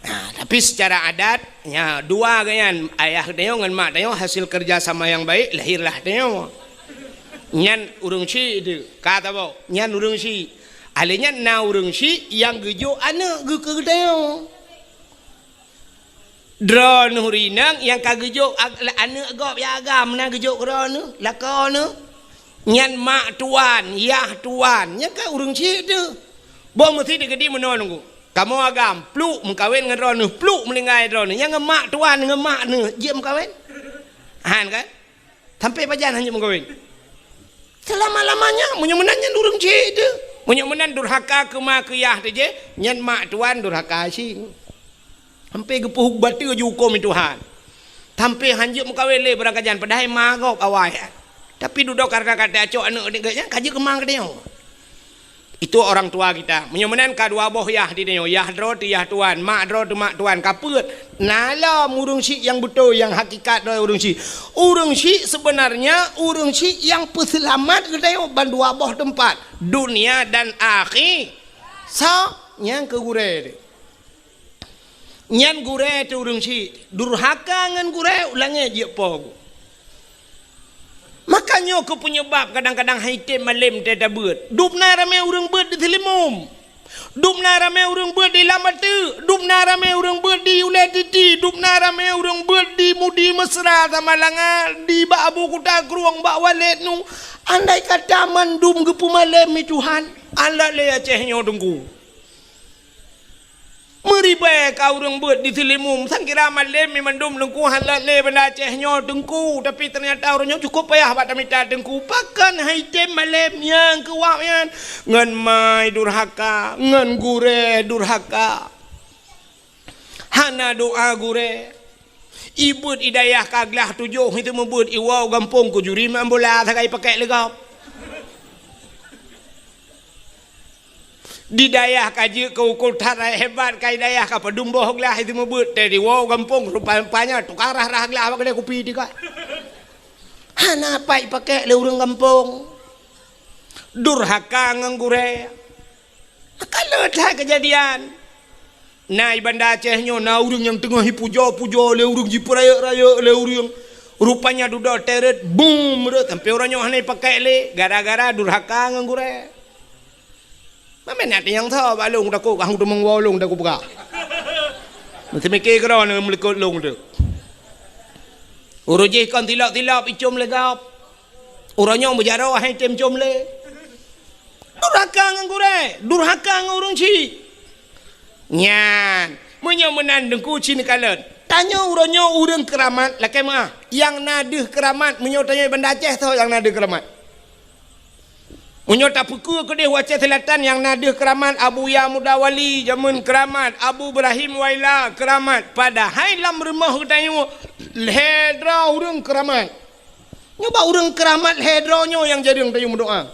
Ha, tapi secara adat, nya dua geuh nyan, ayah tanyoe ngon mak tanyoe hasil kerja sama yang baik, lahirlah tanyoe. Nyan ureuëng chik teuh, ka tabôh, nyan ureuëng chik. Alé nyan na ureuëng chik nyang geujok aneuëk geuh keu geutanyoe. Droeneuh rineueng nyang ka geujok ag-, aneuëk gob nyang agam na geujok keu droeneuh, lakoe neuh. Nyan mak tuan, yah tuan, nyan ka ureuëng chik teuh. Boh meusi teukeudi meunoe, Teungku. Kamoe agam, pluek meukawen ngon droeneuh, pluek meuninggai droeneuh. Nyang ngon mak tuan, ngon mak neuh, jeuet meukawen? Han kan? Sampai pajan hana meukawen? Selama-lamanya, meunyoe meunan nyan ureuëng chik teuh. Meunyoe meunan durhaka keu ma keu yah teuh jih, nyan mak tuan durhaka cit. Sampai geupeubateue ju huköm Tuhan. Sampai hanjeuet meukawen lé barangkajan, padahai ma gob awai. Tapi dudoe karena ka tacok aneuëk nibak nyan, ka jeuet keu ma geutanyoe. Itu orang tua kita. Meunyoe meunan ka dua boh yah di tanyoe, yah droe teuh yah tuan, mak droe teuh mak tuan, ka peuet. Na lom ureuëng chik nyang beutôi, nyang hakikat droe ureuëng chik. Ureuëng chik sebenarnya, ureuëng chik nyang peuseulamat geutanyoe ban dua boh teumpat, dunia dan akhi-, sa-, nyang keu gurée teuh. Nyan gurée teuh ureuëng chik, durhaka ngon gurée, u langét jeuet po geuh. Maka nyoe keuh peunyebab kadang-kadang han item malem teutabeuet. Dum na ramé ureuëng beuet di Seulimum. Dum na ramé ureuëng beuet di Lam Ateuek. Dum na ramé ureuëng beuet di Ulée Titi. Dum na ramé ureuëng beuet di Mudi Mesra Samalanga, di bak Abu Kuta Krueng, bak Walét nu. Andai kata mandum geupeumalem lé Tuhan, han lé Aceh nyoe, Teungku. Meuribée ka ureuëng beuet di Seulimum, sang kira malem mi mandum Teungku, han lé Banda Aceh nyoe, Teungku, tapi ternyata ureuëng nyoe cukup payah bak tamita, Teungku. Pakon han item malem nyang keu wak nyan? Ngon mai durhaka, ngon gurée durhaka. Hana doá gurée. Ibeuet i dayah ka glah tujoh, itu meubeuet iwoe gampông kujuri mak bola sagai pakek lé gob. Di dayah ka jeuet keu ukoe that hebat, ka i dayah ka padum boh glah itu meubeuet, teuh diwoe gampông rupa-rupanya tukang rhah-rhah glah bak keude kupi teuka. Hana pat ipakek lé ureuëng gampông. Durhaka ngon gurée. Ka le that keujadian. Na i Banda Aceh nyoe na ureuëng nyang teungoh ipujoe-pujoe lé ureuëng, jipeurayeuk-rayeuk lé ureuëng. Rupanya dudoe teuh rot, bum, rot, sampai uroe nyoe hana ipakek lé gara-gara durhaka ngon gurée. Mamé na nyang tho bak lôn takot, kah teumong woe lôn takot peugah. Meuteumike keudroe neuh meulikot lôn teuh. Ureuëng jih kon tilop-tilop icom lé gob. Uroe nyoe meujaroe hai tem com lé. Durhaka ngon gurée, durhaka ngon ureuëng chik. Nyan, meunyoe meunan Teungku ci neukalon. Tanyoe uroe nyoe ureuëng keuramat lakée meuah. Nyang na deuh keuramat meunyoe tanyoe Banda Aceh soe nyang na deuh keuramat? Meunyoe tapeukeue keudeh u Aceh Selatan nyang na deuh keuramat, Abuya Muda Wali jameun keuramat, Abu Ibrahim Waila keuramat. Padahai lam rumoh geutanyoe lhée droe ureuëng keuramat. Nyoe bak ureuëng keuramat lhée droe nyoe nyang jareueng tanyoe meudoá.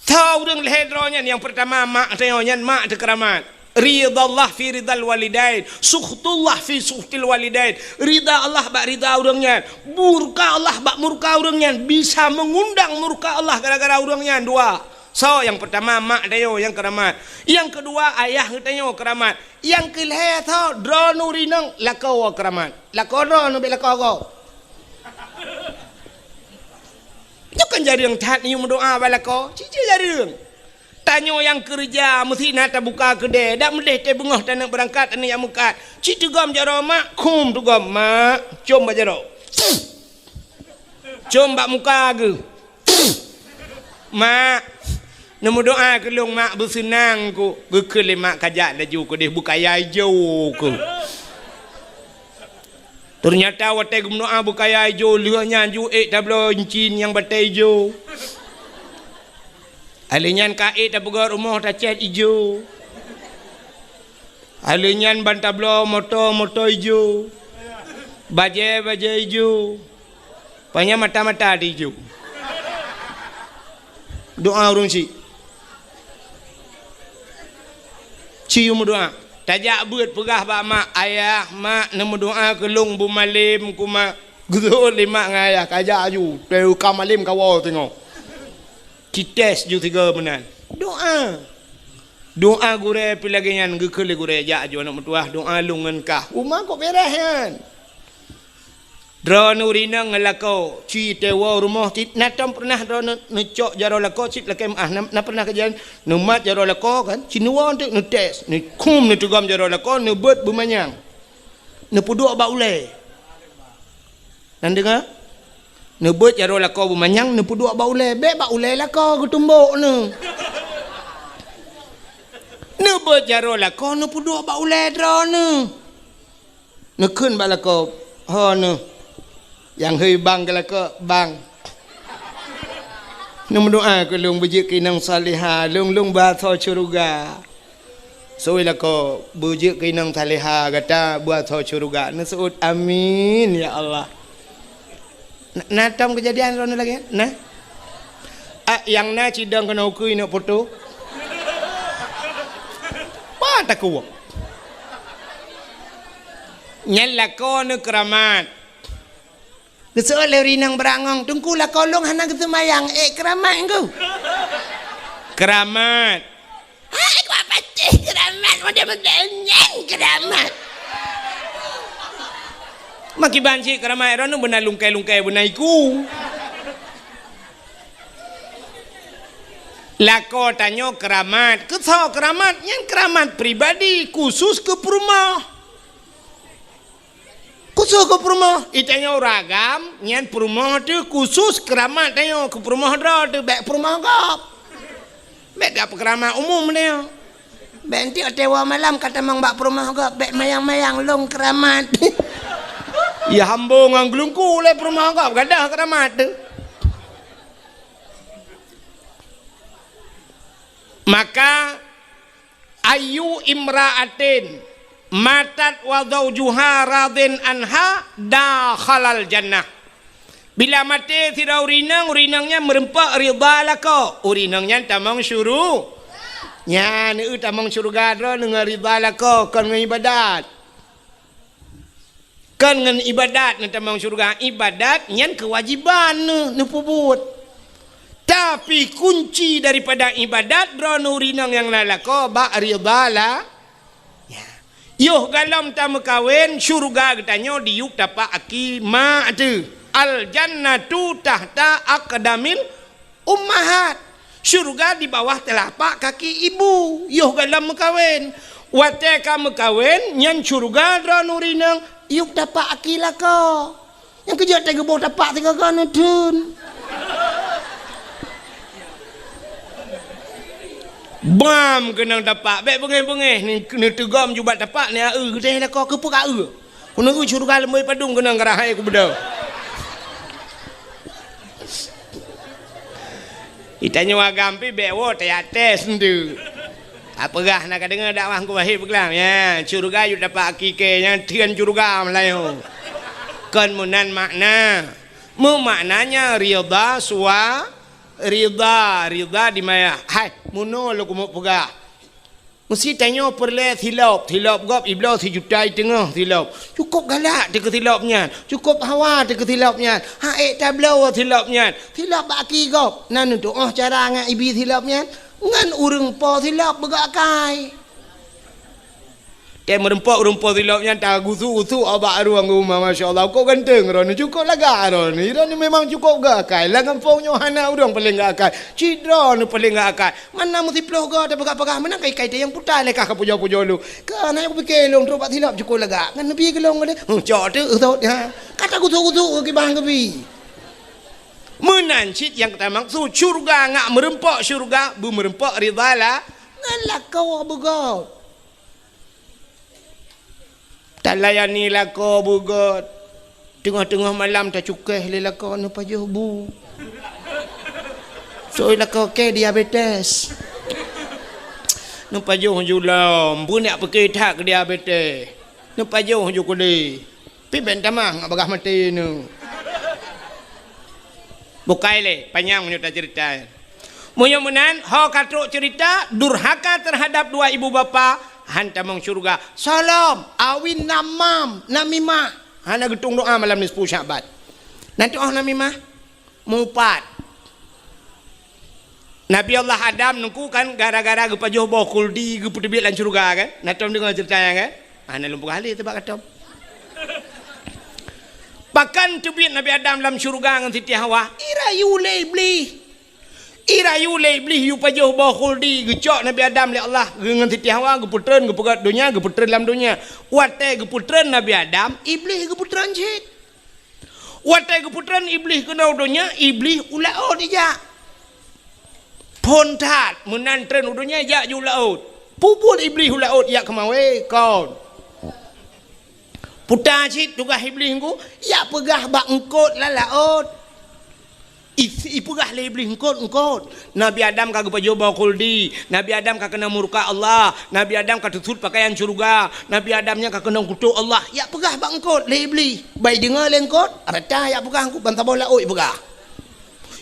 Soe ureuëng lhée droe nyan? Nyang peurtama mak tanyoe, nyan mak teuh keuramat. Ridallah fi ridal walidain, sukhtullah fi sukhtil walidain. Rida Allah bak rida ureuëng nyan, murka Allah bak murka ureuëng nyan, bisa meungundang murka Allah gara-gara ureuëng nyan dua. Soe? Nyang peurtama mak tanyoe nyang keuramat. Nyang keudua ayah geutanyoe keuramat. Nyang keulhée soe? Droeneuh rinong lakoe keuramat. Lakoe droeneuh bék lakoe gob. Nyoe kan jareueng that neuyue meudoa bak lakoe. Cicém jareueng. Tanyoe nyang keureuja meusti na tabuka keudè, dak meudeh teuh beungoh taneuk beurangkat, taneuk jak meukat. Ci teugom jaroe mak, khum teugom, "Mak, com bak jaroe. Com bak muka geuh. Mak, neumeudoa keu lôn, Mak, beuseunang ku." Geukheun lé mak, "Kajak laju keudeh, beukaya ijo keuh." Teunyata watèe geumeudoa beukaya ijo, lheueh nyan ju ék tabloe incin nyang batèe ijo. Alèh nyan ka ék tapeugöt rumoh tacèt ijo. Alèh nyan ban tabloe moto, moto ijo. Bajèe, bajèe ijo. Panyang mata-mata di ijo. Doa ureueng syik. Ci yue meudoa. Tajak beuet peugah bak mak, "Ayah, mak, neumeudoa keu lôn beumalém ku, mak." Geuseuôt lé mak ngon ayah, "Kajak aju, teuka malém kawoe singoh." Ci tes ju sigoe meunan. Doa. Doa gurèe pih lagèe nyan, geukheun lé gurèe, "Jak aju aneuk meutuah, doa lôn ngon kah." Uma kok beres nyan. Droeneuh ureueng inong ngon lakoe, ci teuwoe rumoh cit, na tom peureunah droeneuh neucok jaroe lakoe cit lakèe meu'ah, na, na peureunah kejadian neumat jaroe lakoe kan, ci neuwoe teuk neutes, neukhum neuteugom jaroe lakoe, neubeuet beumanyang. Neupeuduek bak ulèe. Na deungö? Neubeuet jaroe lakoe beumanyang, neupeuduek bak ulèe, bèk bak ulèe lakoe geutumbok neuh. Neubeuet jaroe lakoe, neupeuduek bak ulèe droeneuh. Neukheun bak lakoe, "Ho neuh, nyang hôi bang keu lakoe, bang. Neumeudoa keu lôn beujeuet keu inong salihah, lôn, lôn beuasoe syeuruga." Seuôt lakoe, "Beujeuet keu inong salihah gata beuasoe syeuruga." Neuseuôt, "Amin, ya Allah." Na, na tom keujadian droeneuh lagèe nyan? Na? Ah, nyang na cidong keunoe ukeue neuk foto. Bah takue. Nyan lakoe neuh keuramat. Geuseuôt lé ureueng inong beurangöng, "Teungku, lakoe lôn hana geuseumayang, ék keuramat, Teungku?" Keuramat. Hai, kuat patéh keuramat, model-model nyan keuramat. Makiban cit keuramat droeneuh beuna lungkai-lungkai beuna iku. Lakoe tanyoe keuramat, keu soe keuramat? Nyan keuramat pribadi, khusus keu peurumoh. Khusus keu peurumoh, i tanyoe ureueng agam, nyan peurumoh teuh khusus keuramat tanyoe keu peurumoh droe teuh, bèk peurumoh gob. Bèk ka peukeuramat umum tanyoe. Bèk enteuk watèe woe malam ka tamong bak peurumoh gob, bèk mayang-mayang lôn keuramat. Ya hambo ngon geulungku lé peurumoh gob, gadôh keuramat teuh. Maka, "Ayyu imra'atin matat wa zaujuha radin anha dakhalal jannah." Bila maté sidroe ureueng inong, ureueng inong nyan meureumpok ridha lakoe, ureueng inong nyan tamong syuru-, nyan, eu, tamong syeuruga droeneuh ngon ridha lakoe, kon ngon ibadat. Kon ngon ibadat neutamong syeuruga, ibadat nyan keuwajéban neuh neupeubuet. Tapi kunci daripada ibadat droeneuh ureueng inong nyang na lakoe bak ridha la-, ya. Yoh gohlom tameukawen, syeuruga geutanyoe diyueb tapak aki mak teuh. Al jannatu tahta aqdamil ummahat. Syeuruga di bawah teulapak kaki ibu. Yoh gohlom meukawen. Watèe ka meukawen, nyan syeuruga droeneuh ureueng inong, yueb tapak aki lakoe. Nyang keujeuet teuh geuboh tapak sigoe-goe neutheun. Bam keunong tapak, bèk beungéh-beungéh, ni, neuteugom ju bak tapak, ni, eu, geudeh lakoe, keupeue ka eu. Keuneuk syeuruga leumoi padum keunong geurahai keu beudôh. Geutanyoe agam pih bèk woe teuyates nteuk. Apeugah na ka deungoe dakwah Teungku Wahid peugah, ya, syeuruga yue dapat hakiki nyang theun syeuruga meulayeue. Kon meunan makna. Meumaknanya ridha sua-, ridha, ridha di maya. Hai, meunoe lôn keumeung peugah. Meusti tanyoe peureulèe silop, silop gob ibloe sijuta i teungoh silop. Cukôp galak teuh keu silop nyan, cukôp hawa teuh keu silop nyan, han ék tabloe silop nyan. Silop bak aki gob, na neutuoh cara ngon ibi silop nyan, ngon ureueng po silop beugok kai. Teumeureumpok-reumpok silop nyan tagusu-gusu bak rueng uma, masya Allah, kok ganteng droeneuh, cukôp lagak droeneuh. Droeneuh memang cukôp geuakai. Lam gampông nyoe hana ureueng paleng geuakai. Cit droeneuh paleng geuakai. Mana meusiplôh goe tapeugah-peugah, meunan kai-kai teuh nyang puta lé kah kapujoe-pujoe lôn. Kah na nyang kupike lôn trok bak silop cukôp lagak. Ngon neubi keu lôn lé. Huh, cok teuk eusôt, ha. Ka tagusu-gusu keu kiban keubi. Meunan cit nyang tamaksud syeuruga ngat meureumpok syeuruga, beumeureumpok ridha la-, ngon lakoe beugôt. Talayani lakoe beugôt. Teungoh-teungoh malam tacukéh lé lakoe neupajoh bu. Soe lakoe kèe diabetes. Neupajoh ju lom, beunyak pike that keu diabetes. Neupajoh ju keudeh. Pih bèk tamah ngat bagah maté nyoe. Bukai lé, panyang meunyoe taceurita. Meunyoe meunan, ho ka trok ceurita, durhaka terhadap dua ibu bapa, han tamong syeuruga. Soe lom, awi namam, namimah. Hana geutueng doa malam nisfu Sya'ban. Na tu'oh namimah? Mupat. Nabi Allah Adam nungku kan gara-gara geupajoh boh khuldi geupeuteubiet lam syeuruga kan? Na tom deungoe ceurita nyan kan? Ah, na lôn peugah lé teuh bak katom. Pakon teubiet Nabi Adam lam syeuruga ngon Siti Hawa? Irayu lé Iblih. Irayu lé Iblih yue pajoh boh khuldi geucok Nabi Adam lé Allah ngon Siti Hawa geupeutreun geupeugöt donya geupeutreun lam donya. Watèe geupeutreun Nabi Adam, Iblih geupeutreun cit. Watèe geupeutreun Iblih keunoe donya, Iblih u laôt ijak. Phôn that, meunan treun u donya jak ju u laôt. Peue buet Iblih u laôt jak keumawé? Kon. Puta cit tugaih Iblih nungku, jak peugah bak eungkôt lam laôt. I-, ipeugah lé Iblih, "Eungkôt, eungkôt. Nabi Adam ka geupajoh boh khuldi. Nabi Adam ka keunong murka Allah. Nabi Adam ka teusut pakaian syeuruga. Nabi Adam nyan ka keunong kutok Allah." Jak peugah bak eungkôt lé Iblih. Bai deungoe lé eungkôt, rata jak peugah eungkôt ban saboh laôt peugah.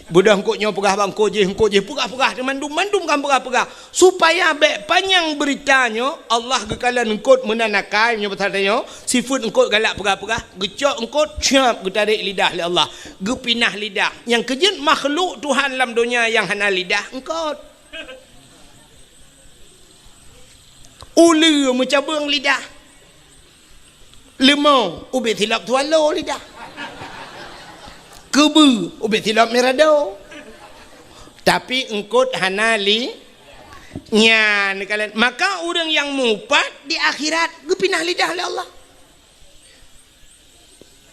Beudôh eungkôt nyoe peugah bak eungkôt jéh, eungkôt jéh peugah-peugah, mandum-mandum kan peugah-peugah. Supaya bèk panyang beurita nyoe, Allah geukalon eungkôt meunan akai, meunyoe pasal tanyoe, sifeuet eungkôt galak peugah-peugah, geucok eungkôt, cap, geutarek lidah lé Allah. Geupinah lidah. Nyang keujeuet makhluk Tuhan lam donya nyang hana lidah, eungkôt. Uleue meucabeueng lidah. Leumo ubé silop swallow lidah. Keubeue ubé silop mirado. Tapi eungkôt hana li-, nyan kalon. Maka ureueng nyang mupat di akhirat geupinah lidah lé Allah.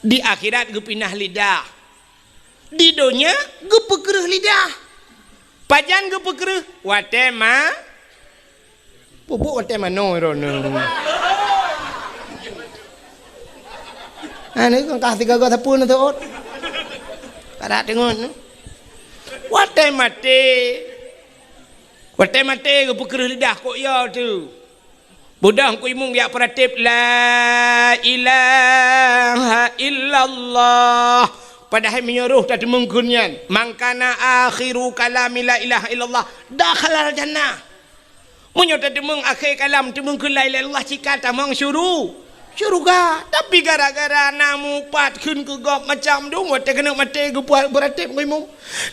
Di akhirat geupinah lidah. Di donya geupeukreueh lidah. Pajan geupeukreueh? Watèe ma-, pupuk watèe manoe droeneuh. Ha, ni kan kah tiga gata pun tu ot. Kada tengok ni. Watèe maté. Watèe maté geupeukreueh lidah kok ya tu. Beudôh Teungku Imum jak peuratéb, "La ilaha illallah." Padahai meunyoe roh tateumeung kheun nyan, "Man kana akhiru kalami la ilaha illallah, dakhalal jannah." Meunyoe tateumeung akhé kalam teumeung kheun la ilaha illallah, cit ka tamong syuru-, syeuruga. Tapi gara-gara na mupat kheun keu gob macam dum, watèe keuneuk maté geupeuratéb Teungku Imum,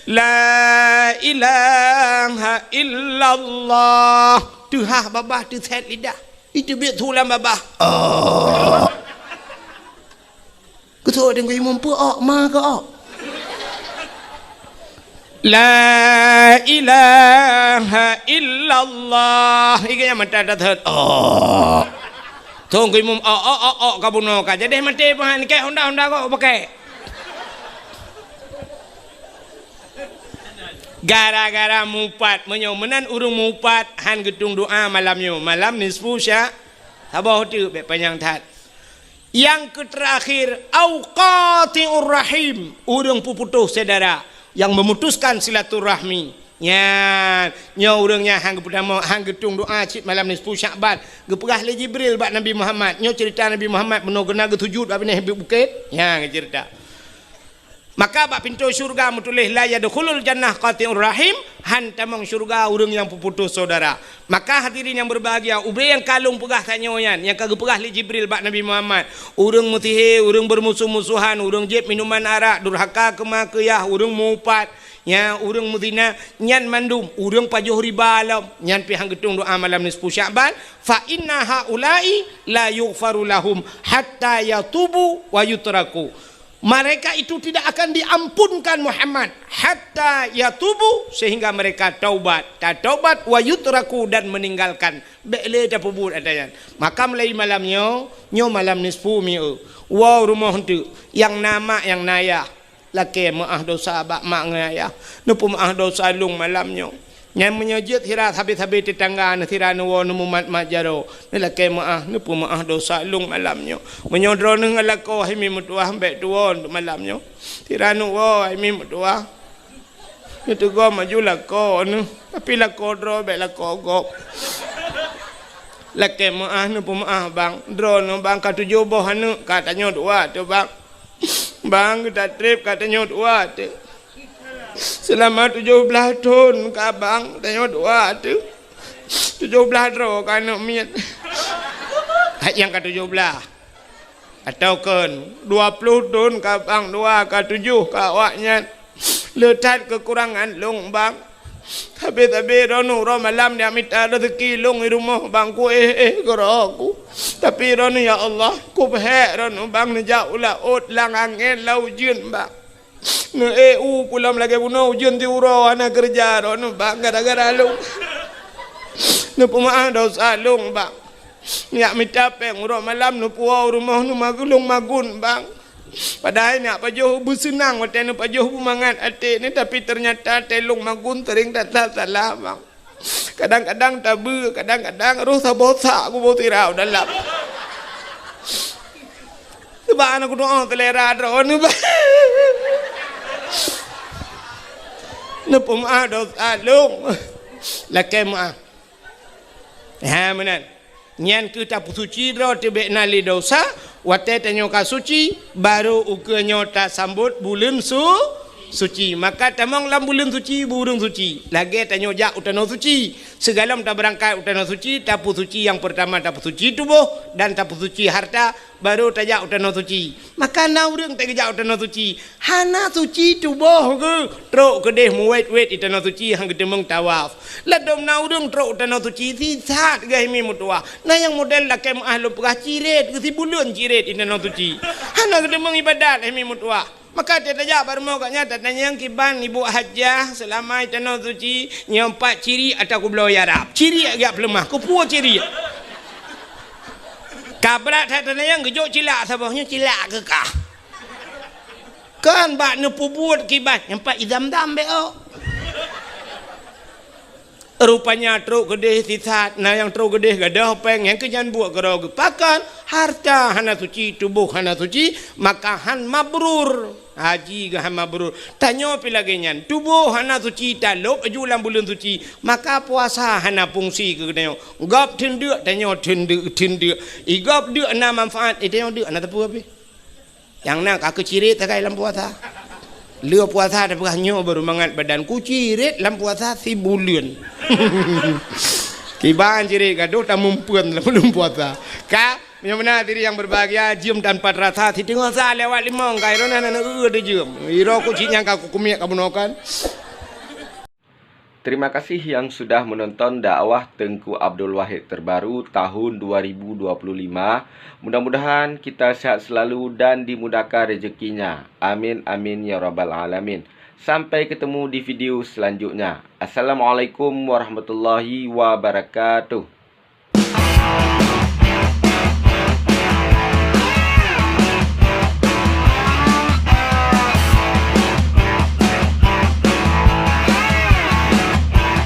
"La ilaha illallah." Teuhah babah teusét lidah. Iteubiet su lam babah. Oh. Keusoe Teungku Imum peue ok, ma keu ok. La ilaha illallah. Iga nyang mata dah that. Oh. Teungku Imum ok, ok, ok, ok, ka bunoe ka. Jadi maté pahan kek honda-honda kok pakai. Gara-gara mupat, meunyoe meunan ureueng mupat han geutueng doa malam nyoe, malam nisfu sya-, saboh teuk bèk panyang that. Nyang keuterakhir, au qati'ur rahim, ureueng peuputôh syedara, nyang memutuskan silaturahmi. Nyan, nyoe ureueng nyang han geupeudamong, han geutueng doa cit malam nisfu Sya'ban. Geupeugah lé Jibril bak Nabi Muhammad, nyoe ceurita Nabi Muhammad bunoe geuneuk geusujut bak binéh bukét. Nyan geuceurita. Maka bak pintoe syeuruga meutuléh, "La yadkhulul jannah qati'ur rahim," han tamong syeuruga ureueng nyang peuputôh syedara. Maka hadirin nyang berbahagia, ubé nyang ka lôn peugah tanyoe nyan, nyang ka geupeugah lé Jibril bak Nabi Muhammad, ureueng meusihé, ureueng beurmusoh-musohan, ureueng jieb minuman arak, durhaka keu ma keu yah, ureueng mupat, Nya ureuëng meuzina nyan mandum, ureuëng pajoh riba lom, nyan pih han geutueng doa malam nisfu Sya'ban, fa inna haula'i la yughfaru lahum hatta yatubu wa yutraku. Mereka itu tidak akan diampunkan Muhammad hatta yatubu, sehingga mereka taubat, tataubat, wa yutraku, dan meninggalkan. Bék lé tapeubuet ata nyan. Maka mulai malam nyoe, nyoe malam nisfu mieu. Woe rumoh eunteuk, nyang na mak nyang na yah. Lakée meuáh dosa bak mak ngon ayah. Neupeumeuáh dosa lôn malam nyoe. Nyan meunyoe jeuet sira sabe-sabe teutangga neuh sira neuwoe neumumat-mat jaroe. Neulakée meuáh, neupeumeuáh dosa lôn malam nyoe. Meunyoe droeneuh ngon lakoe hai mi meutuwah bék tuwoe malam nyoe. Sira neuwoe hai mi meutuwah. Neuteugom aju lakoe neuh, tapi lakoe droe bék lakoe gob. Lakée meuáh neupeumeuáh bang, droeneuh bang ka tujoh boh aneuëk ka tanyoe dua teuh bang. Bang geuta treb ka tanyoe dua teuh. Seulama tujoh blaih thon ka bang tanyoe dua teuh. Tujoh blaih droe ka aneuëk miet. Hai nyang ka tujoh blaih. Atawa kon dua ploh thon ka bang dua ka tujoh ka awaknyan. Le that keukurangan lôn bang. Sabe-sabe droeneuh uroe malam jak mita rezeki lôn i rumoh bang kuéh-éh keudroe ku. Tapi droeneuh ya Allah, kupeuhék droeneuh bang neujak u laôt lam angén lam ujeuen bang. Neuék u pulam lagée bunoe ujeuen siuroe hana keureuja droeneuh bang gara-gara lôn. Neupeumeuáh dosa lôn bang. Jak mita péng uroe malam neupuwoe u rumoh neumagun bang. Padahai neujak pajoh beuseunang watée neupajoh beumangat até neuh, tapi teunyata watée lôn magun seuring that-that salah bang. Kadang-kadang tabeue, kadang-kadang roh saboh sak kuboh sira u dalam. Sabab hana kutu'oh seulera droeneuh bang. Neupeumeuáh dosa lôn. Lakée meuáh. Ha meunan. Nyan keuh tapeusuci droe teuh bék na lé dosa, watée tanyoe ka suci, barô ukeue nyoe tasambot buleuen su-, suci. Maka tamong lam buleuen suci, bu ureuëng suci. Lagée tanyoe jak u tanoh suci. Sigohlom tabeurangkat u tanoh suci, tapeusuci nyang peurtama tapeusuci tuboh dan tapeusuci hareuta, barô tajak u tanoh suci. Maka na ureuëng teugeujak u tanoh suci, hana suci tuboh geuh, trok keudeh muwét-wét i tanoh suci han geuteumeung tawaf. Ladôm na ureuëng trok u tanoh suci sisat geuh hai mi meutuwah. Na nyang model lakée meuáh lôn peugah cirét geuh sibuleuen cirét i tanoh suci. Hana geuteumeung iébadat hai mi meutuwah. Maka teutajak bak rumoh gobnyan tatanyong kiban ibu hajah seulama i tanoh suci nyoe pat ciri ata kubloe ya rab. Ciri agak peuleumah, kupuwoe ciri. Ka brat that tatanyong geujok cilak saboh nyoe cilak keu kah. Kan bak neupeubuet kiban nyang pat idam-dam bék ôk. Rupanya trok keudeh sisat, na nyang trok keudeh gadôh péng nyang keu nyan buet keudroe geupakan, hareuta hana suci, tuboh hana suci, maka han mabrur. Haji geuh han mabrur. Tanyoe pih lagée nyan, tuboh hana suci, talôb aju lam buleuen suci, maka puasa hana fungsi keu geutanyoe. Gob theun deuk, tanyoe theun deuk, theun deuk. I gob deuk na manfaat, i tanyoe deuk hana teupeu pih. Nyang na ka keucirét sagai lam puasa. Lheueh puasa tapeugah nyoe baru mangat badan kucirét lam puasa sibuleuen. Kiban cirét gadôh tamumpeuen lam buleuen puasa. Ka, meunyoe meunan hadirin yang berbahagia, jeuem tanpa terasa siteungoh sa lewat limong ka, iroh na na na eu de jeuem. Iroh ku cit nyang ka kukumiek ka bunoe kan. Terima kasih yang sudah menonton dakwah Teungku Abdul Wahid terbaru tahun dua ribu dua puluh lima. Mudah-mudahan kita sehat selalu dan dimudahkan rezekinya. Amin, amin, ya rabbal alamin. Sampai ketemu di video selanjutnya. Assalamualaikum warahmatullahi wabarakatuh.